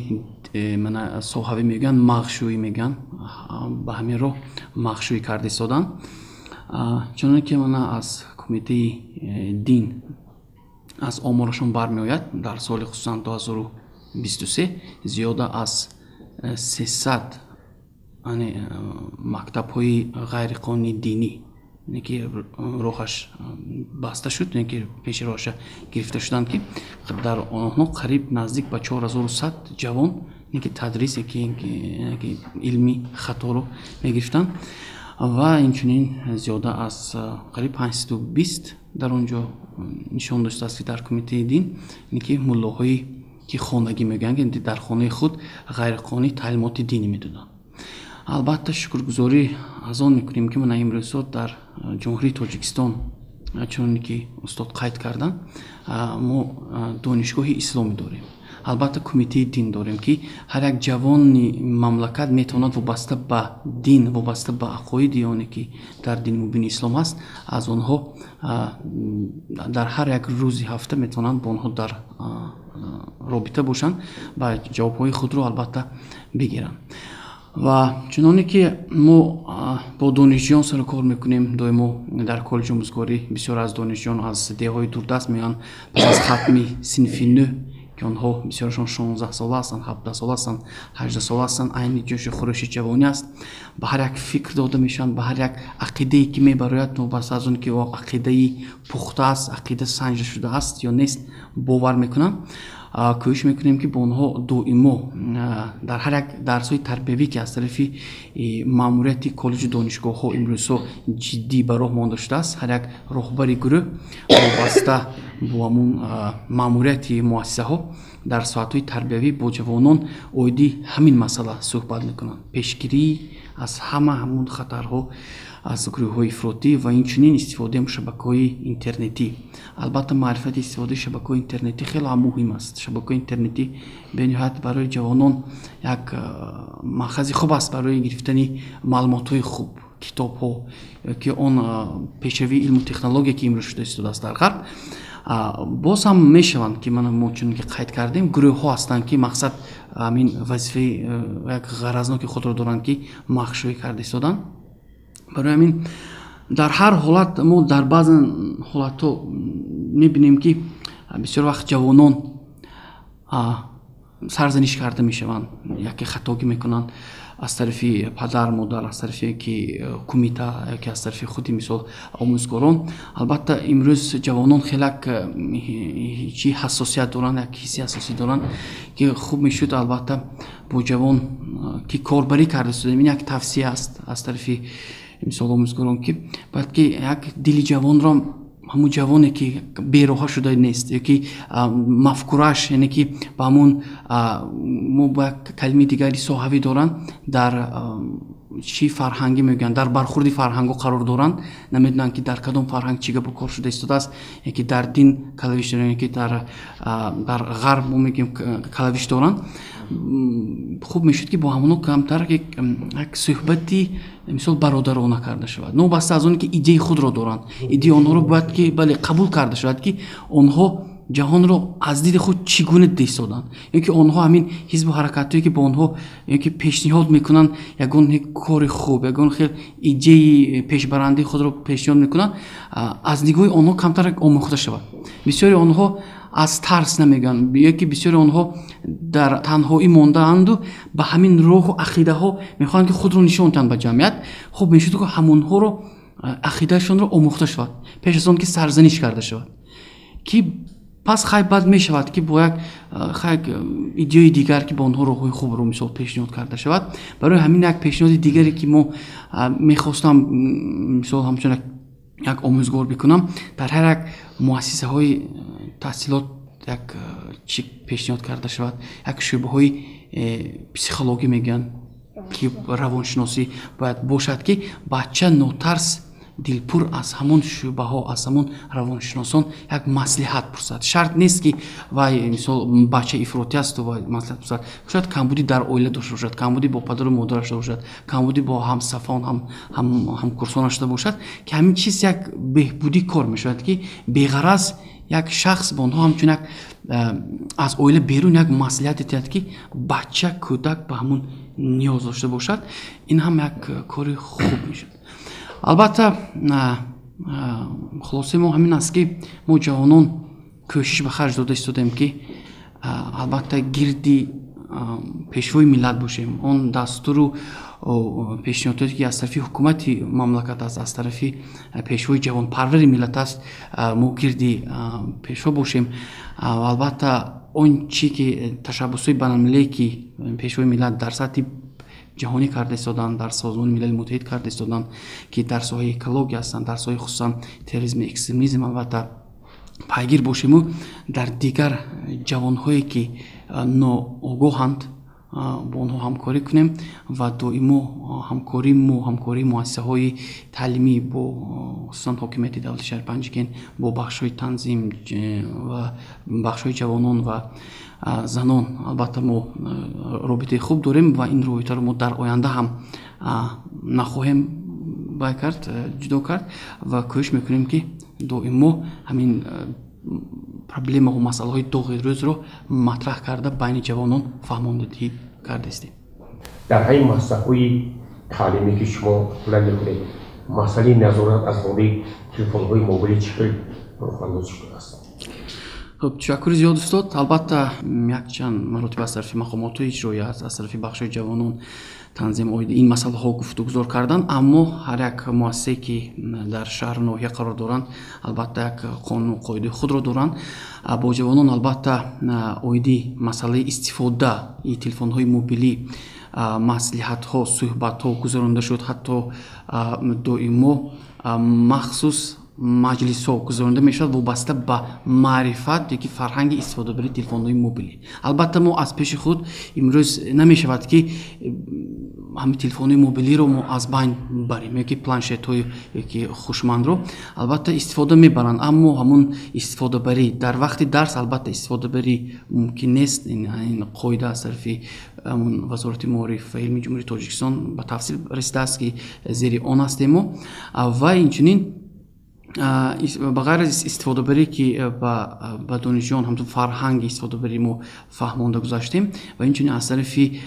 мана соҳавӣ мегӯянд, мағшӯӣ мегӯянд, ба ҳамин роҳ мағшӯӣ карда истоданд. Чуноне ки мана аз кумитаи дин аз оморашон бармеояд, дар соли хусусан 2023 зиёда аз 300 мактабҳои ғайриқонунии динӣ ки роҳаш баста шуд, ки пеши роҳаша гирифта шуданд, ки дар онҳо қариб наздик ба 4100 ҷавон ки тадрис, ки илми хаторо мегирифтанд ва инчунин зиёда аз қариб 520 дар он ҷо нишон доштааст, ки дар кумитаи дин ки муллоҳое ки хонагӣ мегӯянд, ки дар хонаи худ ғайриқонунӣ таълимоти динӣ медоданд. Албатта, шукргузорӣ аз он мекунем, ки мана имрӯзҳо дар Ҷумҳурии Тоҷикистон, чуноне ки устод қайд карданд, мо донишгоҳи исломӣ дорем, албатта, кумитаи дин дорем, ки ҳар як ҷавони мамлакат метавонад вобаста ба дин, вобаста ба ақоиди оне ки дар дини мубини ислом аст, аз онҳо дар ҳар як рӯзи ҳафта метавонанд бо онҳо дар робита бошанд ва ҷавобҳои худро, албатта, бигиранд. Ва чуноне ки мо бо донишҷӯён сару кор мекунем доимо дар коллеҷи омӯзгорӣ, бисёр аз донишҷӯён аз деҳҳои дурдаст меоянд. Пас аз хатми синфи нӯҳ, ки онҳо бисёрашон 16сола ҳастанд, 17сола ҳастанд, 18сола ҳастанд, айни ҷӯшу хурӯши ҷавонӣ аст, ба ҳар як фикр дода мешаванд, ба ҳар як ақидае ки мебарояд, новобаста аз он ки ақидаи пухта аст, ақида санҷида шудааст ё нест, бовар мекунанд. Кӯшиш мекунем, ки бо онҳо доимо дар ҳар як дарсҳои тарбиявӣ, ки аз тарафи маъмурияти коллеҷу донишгоҳҳо имрӯзҳо ҷиддӣ ба роҳ монда шудааст, ҳар як роҳбари гурӯҳ вобаста бо ҳамун маъмурияти муассисаҳо дар соатҳои тарбиявӣ бо ҷавонон оиди ҳамин масъала суҳбат мекунанд: пешгирӣ аз ҳама ҳамун хатарҳо аз гурӯҳҳои ифротӣ ва инчунин истифодаи шабакаҳои интернетӣ. Албатта, маърифати истифодаи шабакаҳои интернетӣ хеле ҳам муҳим аст. Шабакаҳои интернетӣ бениҳоят барои ҷавонон як манхази хуб аст барои гирифтани маълумотҳои хуб, китобҳо, ки он пешравии илму технология, ки имрӯз шуда истодааст дар ғарб. Боз ҳам мешаванд, ки мана мо чун ки қайд кардем, гурӯҳҳо ҳастанд, ки мақсад ҳамин вазифаи як ғаразноки худро доранд, ки мағшӯӣ карда истоданд. Барои ҳамин дар ҳар ҳолат мо дар баъзан ҳолатҳо мебинем, ки бисёр вақт ҷавонон сарзаниш карда мешаванд, яке хатогӣ мекунанд аз тарафи падар, модар, аз тарафи ки кумита яке аз тарафи худи, мисол, омӯзгорон. Албатта, имрӯз ҷавонон хелак чӣ ҳассосият доранд, як ҳисси ҳассосӣ доранд, ки хуб мешуд, албатта, бо ҷавон ки корбарӣ карда истодаем, ин як тавсия аст аз тарафи, мисол, омӯзгорон, ки бояд ки як дили ҷавонро, ҳамун ҷавоне ки бероҳа шуда нест ё ки мафкурааш, яъне ки ба ҳамун мо ба як калимаи дигари соҳавӣ доранд дар чӣ фарҳангӣ мегӯянд, дар бархурди фарҳангҳо қарор доранд, намедонанд, ки дар кадом фарҳанг чӣ гапу кор шуда истодааст, яке дар дин калавиш доранд, яке дар ғарб мо мегӯем калавиш доранд. Хуб мешуд, ки бо ҳамоно камтар як суҳбати, мисол, бародарона карда шавад, новобаста аз оне ки идеяи худро доранд. Идеяи онҳоро бояд ки, бале, қабул карда шавад, ки онҳо ҷаҳонро аз диди худ чӣ гуна дида истоданд, ё ки онҳо ҳамин ҳизбу ҳаракатҳое, ки ба онҳо ё ки пешниҳод мекунанд, ягон кори хуб, ягон хел идеяи пешбарандаи худро пешниҳод мекунанд, аз нигоҳи онҳо камтар омӯхта шавад. Бисёри онҳо аз тарс намегӯянд, ё ки бисёри онҳо дар танҳоӣ мондаанду ба ҳамин роҳу ақидаҳо мехоҳанд, ки худро нишон диҳанд ба ҷамъият. Хуб мешуд, ки ҳамонҳоро ақидаашонро омӯхта шавад, пеш аз он ки сарзаниш карда шавад, ки пас хай бад мешавад, ки бо як хай идеяи дигар, ки ба онҳо роҳҳои хубро, мисол, пешниҳод карда шавад. Барои ҳамин як пешниҳоди дигаре, ки мо мехостам, мисол, ҳамчун як омӯзгор бикунам, дар ҳар як муассисаҳои таҳсилот як чӣ пешниҳод карда шавад, як шӯъбаҳои психологӣ мегӯянд, ки равоншиносӣ бояд бошад, ки бача нотарс, дилпур аз ҳамон шӯъбаҳо, аз ҳамон равоншиносон як маслиҳат пурсад. Шарт нест, ки вай, мисол, бача ифротӣ асту вай маслиҳат пурсад. Шояд камбудӣ дар оила дошта бошад, камбудӣ бо падару модараш дошта бошад, камбудӣ бо ҳамсафон, ҳамкурсонаш дошта бошад, ки ҳамин чиз як беҳбудӣ кор мешавад, ки беғараз як шахс ба онҳо ҳамчун як аз оила берун як маслиҳате диҳад, ки бача, кӯдак ба ҳамон ниёз дошта бошад. Ин ҳам як кори хуб мешавад. Албатта, хулосаи мо ҳамин аст, ки мо ҷавонон кӯшиш ба харҷ дода истодаем, ки албатта гирди пешвои миллат бошем. Он дастуру пешниҳодоте, ки аз тарафи ҳукумати мамлакат аст, аз тарафи пешвои ҷавонпарвари миллат аст, мо гирди пешво бошем. Албатта, он чӣ ки ташаббусҳои байналмилалие, ки пешвои миллат дар сатҳи ҷаҳонӣ карда истоданд, дар Созмони Милали Муттаҳид карда истоданд, ки дар соҳаи экология ҳастанд, дар соҳаи хусусан терроризми, экстремизм, албатта пайгир бошему дар дигар ҷавонҳое, ки ноогоҳанд, бо онҳо ҳамкорӣ кунем ва доимо ҳамкории мо, ҳамкории муассисаҳои таълимӣ бо хусусан ҳокимияти давлати шаҳри Панҷакент, бо бахшҳои танзим ва бахшҳои ҷавонон ва занон, албатта мо робитаи хуб дорем ва ин робитаро мо дар оянда ҳам нахоҳем бай кард, ҷудо кард ва кӯшиш мекунем, ки доимо ҳамин проблемаҳо, масъалаҳои доғи рӯзро матраҳ карда, байни ҷавонон фаҳмондадиҳӣ карда истем. Дар ҳамин муассисаҳои таълимӣ, ки шумо ҳулай мекунед, масъалаи назорат аз бораи телефонҳои мобилӣ чӣ хел роҳандозӣ шудааст? Хуб, ташаккури зиёд, устод. Албатта, якчанд маротиба аз тарафи мақомотҳои иҷроия, аз тарафи бахшҳои ҷавонон, танзим оиди ин масъалаҳо гуфтугузор карданд, аммо ҳар як муассисае, ки дар шаҳру ноҳия қарор доранд, албатта як қонуну қоидаи худро доранд. Бо ҷавонон, албатта, оиди масъалаи истифодаи телефонҳои мобилӣ маслиҳатҳо, суҳбатҳо гузаронида шуд. Ҳатто доимо махсус маҷлисҳо гузаронида мешавад вобаста ба маърифат ёки фарҳанги истифодабарии телефонҳои мобилӣ. Албатта, мо аз пеши худ имрӯз намешавад, ки ҳамин телефонҳои мобилиро мо аз байн барем ёки планшетҳои ёки хушмандро. Албатта, истифода мебаранд, аммо ҳамун истифодабарӣ дар вақти дарс, албатта, истифодабарӣ мумкин нест. Ин қоида аз тарафи ҳамун Вазорати маориф ва илми Ҷумҳурии Тоҷикистон ба тафсил расидааст, ки зери он ҳастем мо. Ва инчунин, ба ғайр аз истифодабарӣ, ки ба донишҷӯён ҳамчун фарҳанги истифодабарӣ мо фаҳмонда гузаштем, ва инчунин аз тарафи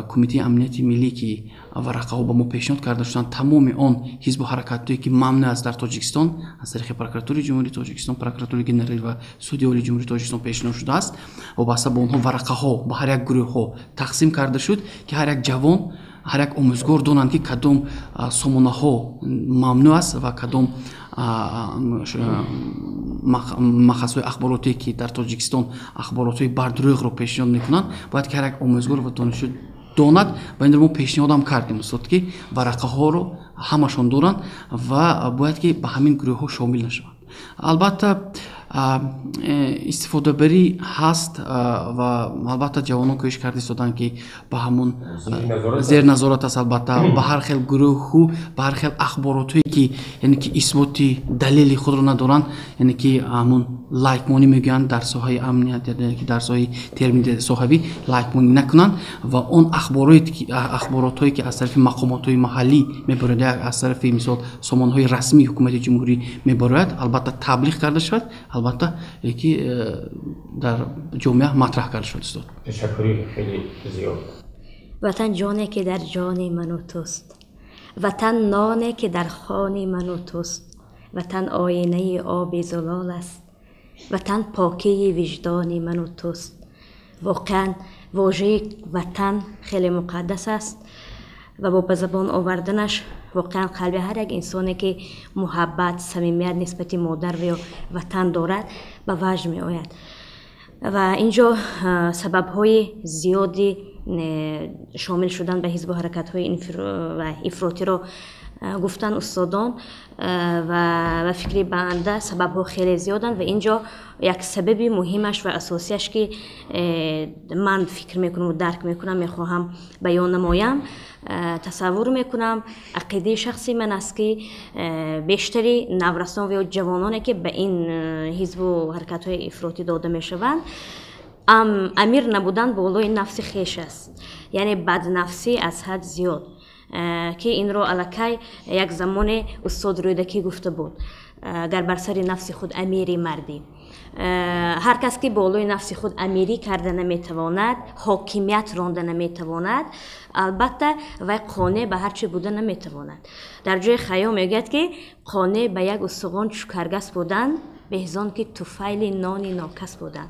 Кумитаи амнияти миллӣ, ки варақаҳо ба мо пешниҳод карда шуданд, тамоми он ҳизбу ҳаракатҳое, ки мамнӯъ аст дар Тоҷикистон, аз тариқи Прокуратураи Ҷумҳурии Тоҷикистон, Прокуратураи генералӣ ва Суди Олии Ҷумҳурии Тоҷикистон пешниҳод шудааст, вобаста ба онҳо варақаҳо ба ҳар як гурӯҳҳо тақсим карда шуд, ки ҳар як ҷавон, ҳар як омӯзгор донанд, ки кадом сомонаҳо мамнӯъ аст ва кадом махазҳои ахборотие, ки дар Тоҷикистон ахборотҳои бардурӯғро пешниҳод мекунанд, бояд ки ҳар як омӯзгор ва донишҷӯ донад. Ва инро мо пешниҳодам кардем, устод, ки варақаҳоро ҳамашон доранд ва бояд ки ба ҳамин гурӯҳҳо шомил нашаванд. Албатта. Истифодабарӣ ҳаст ва албатта ҷавонон кӯшиш карда истоданд, ки ба ҳамун зери назорат аст, албатта ба ҳар хел гурӯҳу ба ҳар хел ахборотҳое ки, яъне ки исботи далели худро надоранд, яъне ки ҳамун лайкмонӣ мегӯянд дар соҳаи амният, яъне ки дар соҳаи термини соҳавӣ лайкмонӣ накунанд ва он ахборотҳое ки аз тарафи мақомотҳои маҳаллӣ мебарояд, аз тарафи, мисол, сомонаҳои расмии ҳукумати ҷумҳурӣ мебарояд, албатта таблиғ карда шавад, албатта ки дар ҷомеа матраҳ карда шавад. Устод, ташаккури хеле зиёд. Ватан ҷоне ки дар ҷони ману туст, ватан ноне ки дар хони ману туст, ватан оинаи оби зулол аст, ватан покии виҷдони ману туст. Воқеан, вожаи ватан хеле муқаддас аст ва бо ба забон оварданаш воқеан қалби ҳар як инсоне ки муҳаббат, самимият нисбати модар ва ё ватан дорад, ба ваҷд меояд. Ва ин ҷо сабабҳои зиёди шомил шудан ба ҳизбу ҳаракатҳои ифротиро гуфтанд устодон ва ба фикри банда сабабҳо хеле зиёданд ва ин ҷо як сабаби муҳимаш ва асосияш ки ман фикр мекунаму дарк мекунам, мехоҳам баён намоям, тасаввур мекунам, ақидаи шахси ман аст, ки бештари наврасон ва ё ҷавононе ки ба ин ҳизбу ҳаракатҳои ифротӣ дода мешаванд, амир набудан болои нафси хеш аст, яъне баднафсӣ аз ҳад зиёд, ки инро аллакай як замоне устод Рӯдакӣ гуфта буд: «Гар бар сари нафси худ амири мардӣ». Ҳар кас ки болои нафси худ амирӣ карда наметавонад, ҳокимият ронда наметавонад, албатта вай қонеъ ба ҳар чи буда наметавонад. Дар ҷои Хайём мегӯяд, ки қонеъ ба як устухон чӯкаргас будан беҳзон ки туфайли нони нокас будан.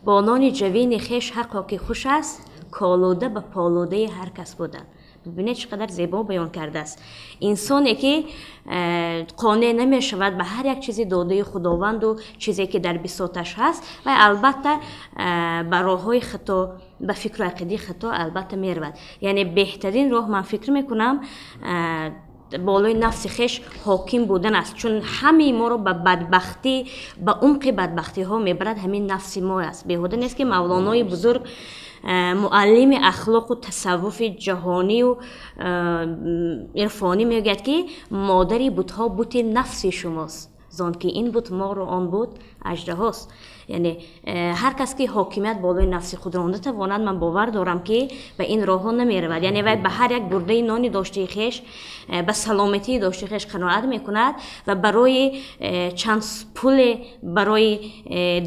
Бо нони ҷавини хеш ҳаққо ки хуш аст, колуда ба полудаи ҳар кас будан. Бибинед, чӣ қадар зебо баён кардааст. Инсоне ки қонеъ намешавад ба ҳар як чизи додаи Худованду чизе ки дар бисоташ ҳаст, вай албатта ба роҳҳои хато, ба фикру ақидаи хато албатта меравад. Яъне беҳтарин роҳ, ман фикр мекунам, болои нафси хеш ҳоким будан аст, чун ҳамаи моро ба бадбахтӣ, ба умқи бадбахтиҳо мебарад ҳамин нафси мо аст. Беҳуда нест, ки Мавлонои бузург, муаллими ахлоқу тасаввуфи ҷаҳонию ирфонӣ, мегӯяд, ки модари бутҳо бути нафси шумост, зон ки ин бут мору он бут аждаҳост. Яъне ҳар кас ки ҳокимият болои нафси худ ронда тавонад, ман бовар дорам, ки ба ин роҳҳо намеравад. Яъне вай ба ҳар як бурдаи нони доштаи хеш, ба саломатии доштаи хеш қаноат мекунад ва барои чанд пуле, барои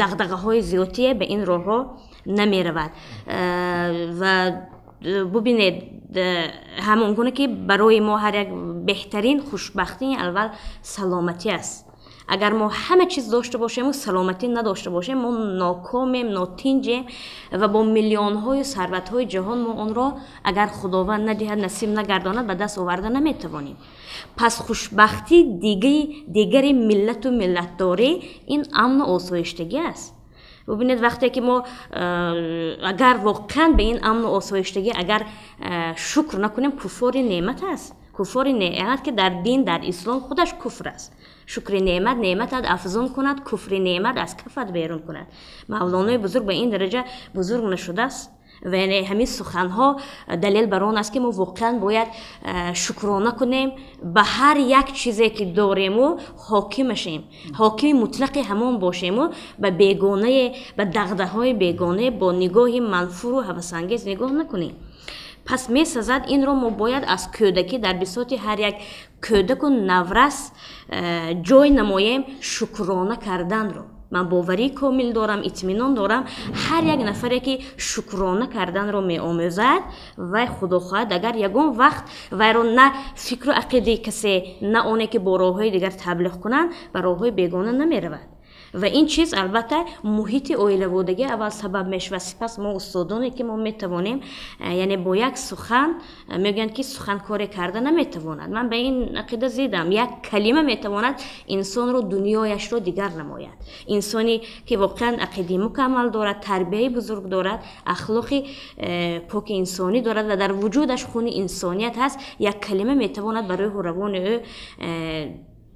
дағдағаҳои зиёдтие ба ин роҳҳо намеравад. Ва бубинед, ҳамон гуна ки барои мо ҳар як беҳтарин хушбахтӣ аввал саломатӣ аст. Агар мо ҳама чиз дошта бошему саломатӣ надошта бошем, мо нокомем, нотинҷем ва бо миллионҳою сарватҳои ҷаҳон мо онро, агар Худованд надиҳад, насиб нагардонад, ба даст оварда наметавонем. Пас хушбахтии дигари миллату миллатдорӣ ин амну осоиштагӣ аст. Бубинед, вақте ки мо агар воқеан ба ин амну осоиштагӣ агар шукр накунем, куфори неъмат аст. Куфори неъмат, ки дар дин, дар ислом худаш куфр аст. Шукри неъмат неъматат афзун кунад, куфри неъмат аз кафат берун кунад. Мавлонои бузург ба ин дараҷа бузург нашудааст ва яъне ҳамин суханҳо далел бар он аст, ки мо воқеан бояд шукрона кунем ба ҳар як чизе ки дорему, ҳокимашем, ҳокими мутлақи ҳамон бошему ба бегонае, ба дағдаҳои бегонае бо нигоҳи манфуру ҳавасангез нигоҳ накунем. Пас месазад, инро мо бояд аз кӯдакӣ дар бисоти ҳар як кӯдаку наврас ҷой намоем, шукрона карданро. Ман боварии комил дорам, итминон дорам, ҳар як нафаре ки шукрона карданро меомӯзад, вай, Худо хоҳад, агар ягон вақт вайро на фикру ақидаи касе, на оне ки бо роҳҳои дигар таблиғ кунанд, ба роҳҳои бегона намеравад. Ва ин чиз албатта муҳити оилаводагӣ аввал сабаб мешавад, сипас мо, устодоне ки мо метавонем, яъне бо як сухан, мегӯянд, ки сухан коре карда наметавонад, ман ба ин ақида зидам. Як калима метавонад инсонро, дунёяшро дигар намояд. Инсоне ки воқеан ақидаи мукаммал дорад, тарбияи бузург дорад, ахлоқи поки инсонӣ дорад ва дар вуҷудаш хуни инсоният ҳаст, як калима метавонад барои равони ӯ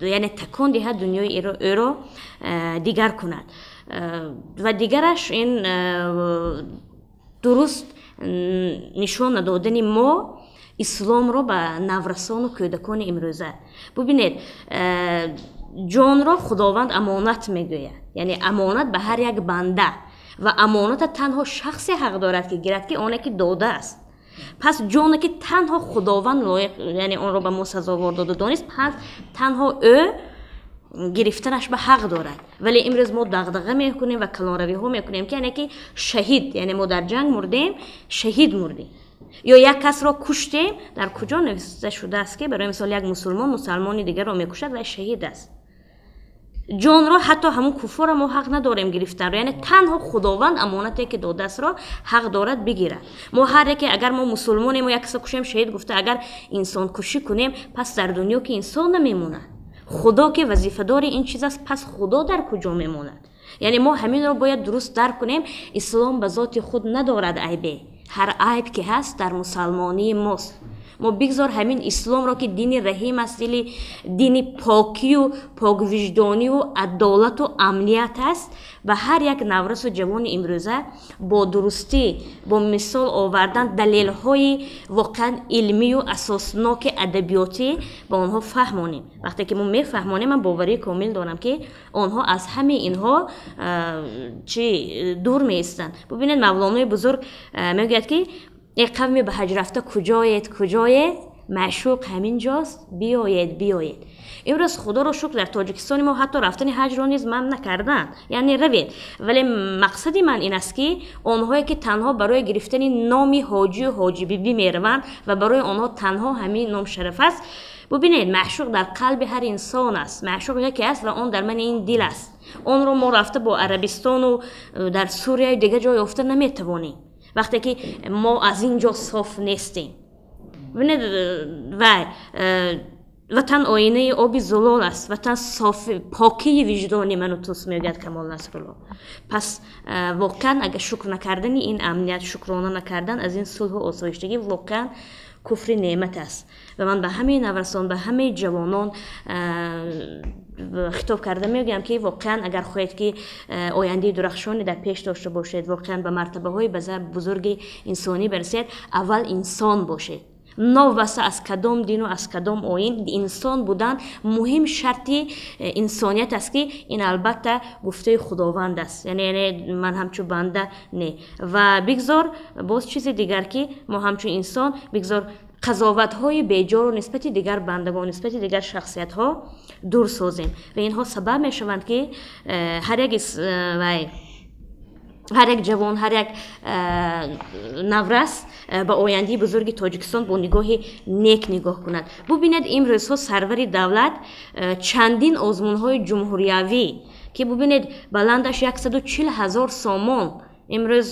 яъне такон диҳад, дунёи ӯро дигар кунад. Ва дигараш ин дуруст нишон надодани мо исломро ба наврасону кӯдакони имрӯза. Бубинед, ҷонро Худованд амонат мегӯяд, яъне амонат ба ҳар як банда, ва амоната танҳо шахсе ҳақ дорад ки гирад, ки оне ки додааст. Пас ҷоне ки танҳо Худованд лоиқ, яъне онро ба мо сазовор дода донист, пас танҳо ӯ гирифтанаш ба ҳақ дорад. Вале имрӯз мо дағдаға мекунем ва калонравиҳо мекунем, ки яъне ки шаҳид, яъне мо дар ҷанг мурдем, шаҳид мурдем, ё як касро куштем. Дар куҷо нависта шудааст, ки барои мисол як мусулмон мусалмони дигарро мекушад ва шаҳид аст? Ҷонро ҳатто ҳамун куффорро мо ҳақ надорем гирифтанро, яъне танҳо Худованд амонате ки додаастро ҳақ дорад бигирад. Мо ҳар яке агар мо мусулмонем ва як касро кушем шаҳид гуфта, агар инсонкушӣ кунем, пас дар дунё ки инсон намемонад. Худо ки вазифадори ин чиз аст, пас Худо дар куҷо мемонад? Яъне мо ҳаминро бояд дуруст дарк кунем. Ислом ба зоти худ надорад айбе, ҳар айб ки ҳаст дар мусалмонии мост. Мо бигзор ҳамин исломро, ки дини раҳим аст, дини покию поквиҷдонию адолату амният аст, ба ҳар як наврасу ҷавони имрӯза бо дурустӣ, бо мисол овардан далелҳои воқеан илмию асосноки адабиётӣ ба онҳо фаҳмонем. Вақте ки мо мефаҳмонем, ман боварии комил дорам, ки онҳо аз ҳамаи инҳо чи дур меистанд. Бубинед, Мавлонои бузург мегӯяд, ки эй қавми ба ҳаҷ рафта, куҷоед, куҷоед? Маъшуқ ҳамин ҷост, биёед, биёед. Имрӯз Худоро шукр, дар Тоҷикистони мо ҳатто рафтани ҳаҷро низ манъ накарданд, яъне равед. Вале мақсади ман ин аст, ки онҳое ки танҳо барои гирифтани номи ҳоҷию ҳоҷибибӣ мераванд ва барои онҳо танҳо ҳамин ном шараф аст. Бубинед, маъшуқ дар қалби ҳар инсон аст, маъшуқ яке аст ва он дар мани ин дил аст. Онро мо рафта бо Арабистону дар Сурияю дигар ҷой ёфта наметавонем, вақте ки мо аз ин ҷо соф нестем. Бубинед, вай ватан оинаи оби зулол аст, ватан покии виҷдони ману туст, мегӯяд Камол Насрулло. Пас воқеан агар шукр накардани ин амният, шукрона накардан аз ин сулҳу осоиштагӣ воқеан куфри неъмат аст. Ва ман ба ҳамаи наврасон, ба ҳамаи ҷавонон хитоб карда мегӯям, ки воқеан агар хоҳед, ки ояндаи дурахшоне дар пеш дошта бошед, воқеан ба мартабаҳои бузурги инсонӣ барасед, аввал инсон бошед. Новобаста аз кадом дину аз кадом оин, инсон будан муҳим шарти инсоният аст, ки ин албатта гуфтаи Худованд аст, яъне ман ҳамчун банда не. Ва бигзор боз чизи дигар, ки мо ҳамчун инсон бигзор қазоватҳои беҷоро нисбати дигар бандагон, нисбати дигар шахсиятҳо дур созем, ва инҳо сабаб мешаванд, ки ҳар як вай ҳар як ҷавон, ҳар як наврас ба ояндаи бузурги Тоҷикистон бо нигоҳи нек нигоҳ кунад. Бубинед, имрӯзҳо сарвари давлат чандин озмунҳои ҷумҳуриявӣ, ки бубинед, баландаш 140 000 сомон имрӯз,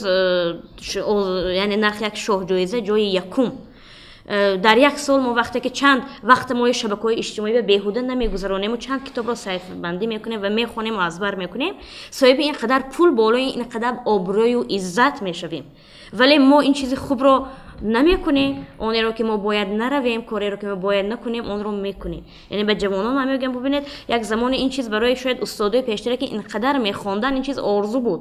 яъне нархи як шоҳҷоиза, ҷои якум дар як сол. Мо вақте ки чанд вақт мои шабакаҳои иҷтимоӣ ба беҳуда намегузаронему чанд китобро саҳифабандӣ мекунем ва мехонему аз бар мекунем, соҳиби ин қадар пул, болои ин қадар обрӯю иззат мешавем, вале мо ин чизи хубро намекунем. Онеро ки мо бояд наравем, кореро ки мо бояд накунем, онро мекунем. Яъне ба ҷавонон ман мегӯям: бубинед, як замоне ин чиз барои шояд устодои пештара, ки ин қадар мехондан, ин чиз орзу буд.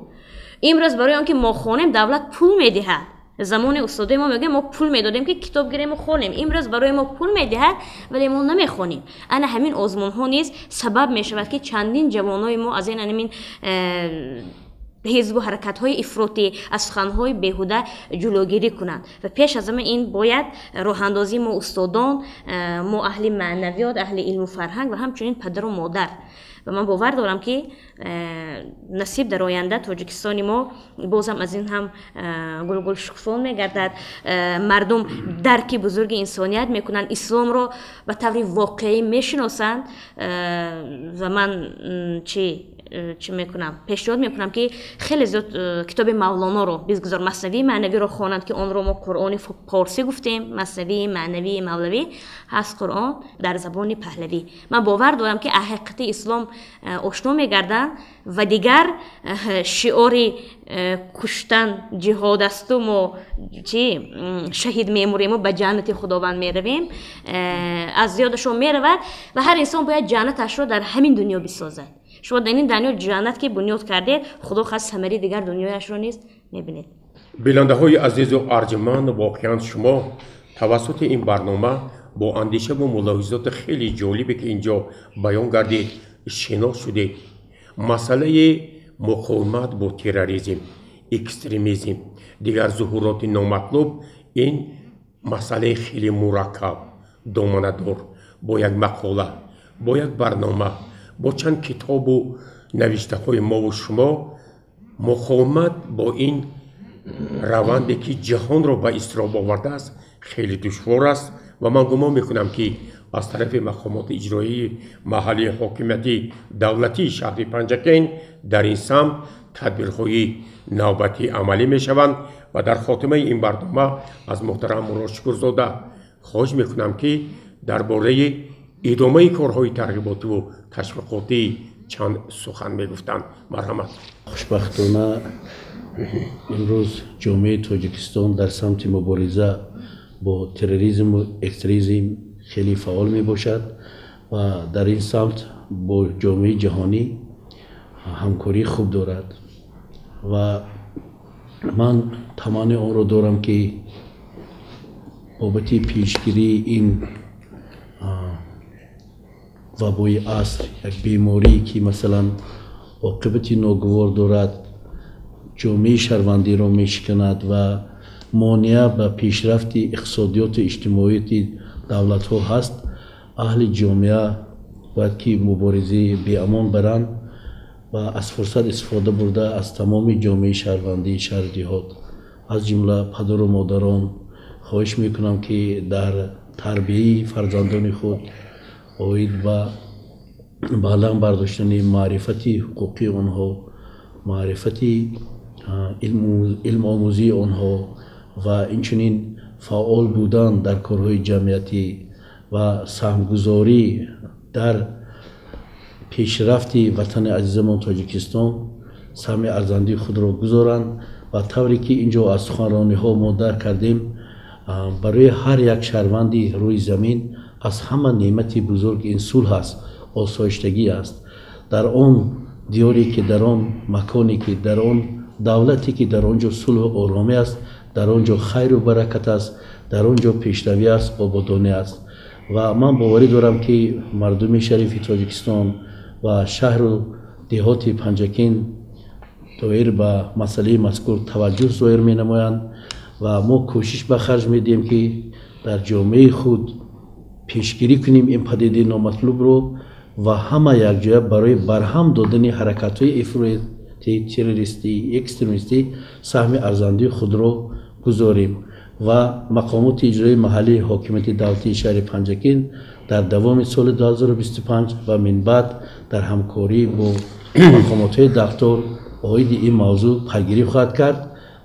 Имрӯз барои он ки мо хонем, давлат пул медиҳад. Замони устодои мо, мегӯям, мо пул медодем, ки китоб гирему хонем. Имрӯз барои мо пул медиҳад, вале мо намехонем. Ана ҳамин озмунҳо низ сабаб мешавад, ки чандин ҷавонои мо аз ин ҳамин ҳизбу ҳаракатҳои ифротӣ, аз суханҳои беҳуда ҷилогирӣ кунанд. Ва пеш аз ҳама ин бояд роҳандозии мо устодон, мо аҳли маънавиёт, аҳли илму фарҳанг ва ҳамчунин падару модар. Ва ман бовар дорам, ки насиб дар оянда Тоҷикистони мо бозам аз ин ҳам гулгул шукуфон мегардад, мардум дарки бузурги инсоният мекунанд, исломро ба таври воқеӣ мешиносанд. Ва ман чи чӣ мекунам, пешниҳод мекунам, ки хеле зиёд китоби Мавлоноро, бигзор Маснавии маънавиро хонанд, ки онро мо Қуръони порсӣ гуфтем. Маснавии маънавии Мавлавӣ ҳаст, Қуръон дар забони паҳлавӣ. Ман бовар дорам, ки ҳақиқати ислом ошно мегарданд ва дигар шиори куштан ҷиҳод асту мо чи шаҳид мемурему ба ҷаннати Худованд меравем аз ёдашон меравад. Ва ҳар инсон бояд ҷаннаташро дар ҳамин дунё бисозад. Шумо дар ин дунё ҷаннат ки бунёд кардед, Худо хост, самари дигар дунёяшро низ мебинед. Бинандаҳои азизу арҷманд, воқеан шумо тавассути ин барнома бо андешаву мулоҳизоти хеле ҷолибе, ки ин ҷо баён гардид, шинос шудед. Масъалаи муқовимат бо терроризм, экстремизм, дигар зуҳуроти номатлуб ин масъалаи хеле мураккаб, доманадор, бо як мақола, бо як барнома, бо чанд китобу навиштаҳои мову шумо муқовимат бо ин раванде, ки ҷаҳонро ба изтироб овардааст, хеле душвор аст. Ва ман гумон мекунам, ки аз тарафи мақомоти иҷроии маҳаллии ҳокимияти давлатии шаҳри Панҷакент дар ин самт тадбирҳои навбатӣ амалӣ мешаванд. Ва дар хотимаи ин барнома аз муҳтарам Мурод Шукурзода хоҳиш мекунам, ки дар бораи идомаи корҳои тарғиботиву ташвиқотӣ чанд сухан мегуфтанд. Марҳамат. Хушбахтона, имрӯз ҷомеаи Тоҷикистон дар самти мубориза бо терроризму экстремизм хеле фаъол мебошад ва дар ин самт бо ҷомеаи ҷаҳонӣ ҳамкории хуб дорад. Ва ман таманни онро дорам, ки бобати пешгирии ин вабои аср, як беморие, ки масалан оқибати ногувор дорад, ҷомеаи шаҳрвандиро мешиканад ва монеа ба пешрафти иқтисодиёту иҷтимоияти давлатҳо ҳаст, аҳли ҷомеа бояд ки муборизаи беамон баранд. Ва аз фурсат истифода бурда, аз тамоми ҷомеаи шаҳрвандии шаҳру деҳот, аз ҷумла падару модарон хоҳиш мекунам, ки дар тарбияи фарзандони худ оид ба баланд бардоштани маърифати ҳуқуқии онҳо, маърифати илмомӯзии онҳо ва инчунин фаъол будан дар корҳои ҷамъиятӣ ва саҳмгузорӣ дар пешрафти ватани азизамон Тоҷикистон саҳми арзандии худро гузоранд. Ва тавре ки ин ҷо аз суханрониҳо мо дарк кардем, барои ҳар як шаҳрванди рӯи замин аз ҳама неъмати бузург ин сулҳ аст, осоиштагӣ аст. Дар он диёре ки, дар он маконе ки, дар он давлате ки дар он ҷо сулҳу оромӣ аст, дар он ҷо хайру баракат аст, дар он ҷо пешравӣ аст, ободонӣ аст. Ва ман боварӣ дорам, ки мардуми шарифи Тоҷикистон ва шаҳру деҳоти Панҷакент доир ба масъалаи мазкур таваҷҷӯҳ зоҳир менамоянд ва мо кӯшиш ба харҷ медиҳем, ки дар ҷомеаи худ пешгирӣ кунем ин падидаи номатлубро ва ҳама якҷоя барои барҳам додани ҳаракатҳои ифротӣ, террористӣ, экстремистӣ саҳми арзандии худро гузорем. Ва мақомоти иҷроии маҳаллии ҳокимияти давлатии шаҳри Панҷакент дар давоми соли 2025 ва минбаъд дар ҳамкорӣ бо мақомотҳои дахлдор оиди ин мавзӯъ пайгирӣ хоҳад кард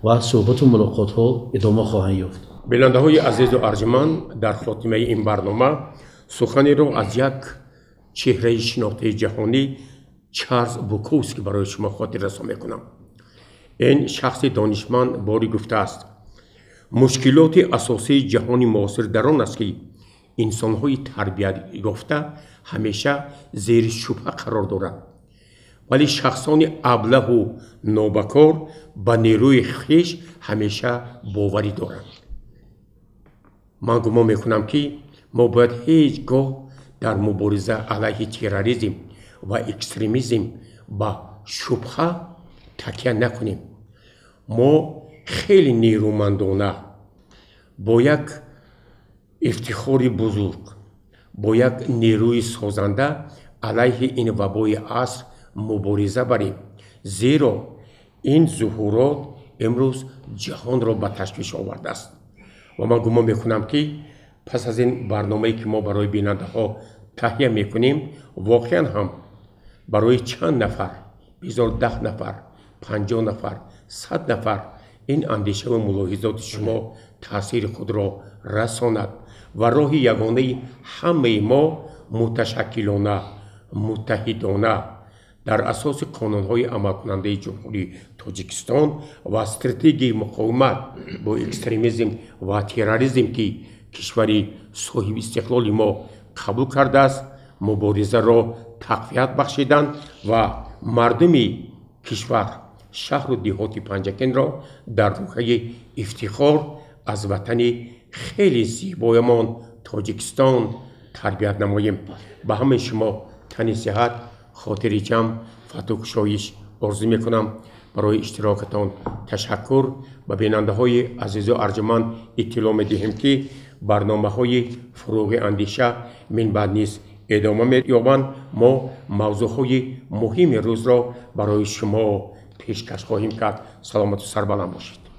ва суҳбату мулоқотҳо идома хоҳанд ёфт. Бинандаҳои азизу арҷманд, дар хотимаи ин барнома суханеро аз як чеҳраи шинохтаи ҷаҳонӣ, Чарлз Буковский, барои шумо хотиррасон мекунам. Ин шахси донишманд борӣ гуфтааст: «Мушкилоти асосии ҷаҳони муосир дар он аст, ки инсонҳои тарбиятёфта ҳамеша зери шубҳа қарор доранд, вале шахсони аблаҳу нобакор ба нерӯи хеш ҳамеша боварӣ доранд». Ман гумон мекунам, ки мо бояд ҳеҷ гоҳ дар мубориза алайҳи терроризм ва экстремизм ба шубҳа такя накунем. Мо хеле нерӯмандона, бо як ифтихори бузург, бо як нерӯи созанда алайҳи ин вабои аср мубориза барем, зеро ин зуҳурот имрӯз ҷаҳонро ба ташвиш овардааст. Ва ман гумон мекунам, ки пас аз ин барномае, ки мо барои бинандаҳо таҳия мекунем, воқеан ҳам барои чанд нафар Бизор 10 нафар, 50 нафар, 100 нафар ин андеша ва мулоҳизоти шумо таъсири худро расонад ва роҳи ягонаи ҳамаи мо муташаккилона, муттаҳидона дар асоси қонунҳои амалкунандаи Ҷумҳурии Тоҷикистон ва стратегияи муқовимат бо экстремизм ва терроризм, ки кишвари соҳибистиқлоли мо қабул кардааст, муборизаро тақвият бахшидан ва мардуми кишвар, шаҳру деҳоти Панҷакентро дар рӯҳияи ифтихор аз ватани хеле зебоямон Тоҷикистон тарбият намоем. Ба ҳамаи шумо тани сиҳат, хотири ҷамъ, фатҳу кушоиш орзу мекунам. Барои иштирокатон ташаккур. Ба бинандаҳои азизу арҷуманд иттилоъ медиҳем, ки барномаҳои Фурӯғи андеша минбаъд низ идома меёбанд. Мо мавзӯъҳои муҳими рӯзро барои шумо пешкаш хоҳем кард. Саломату сарбаланд бошед.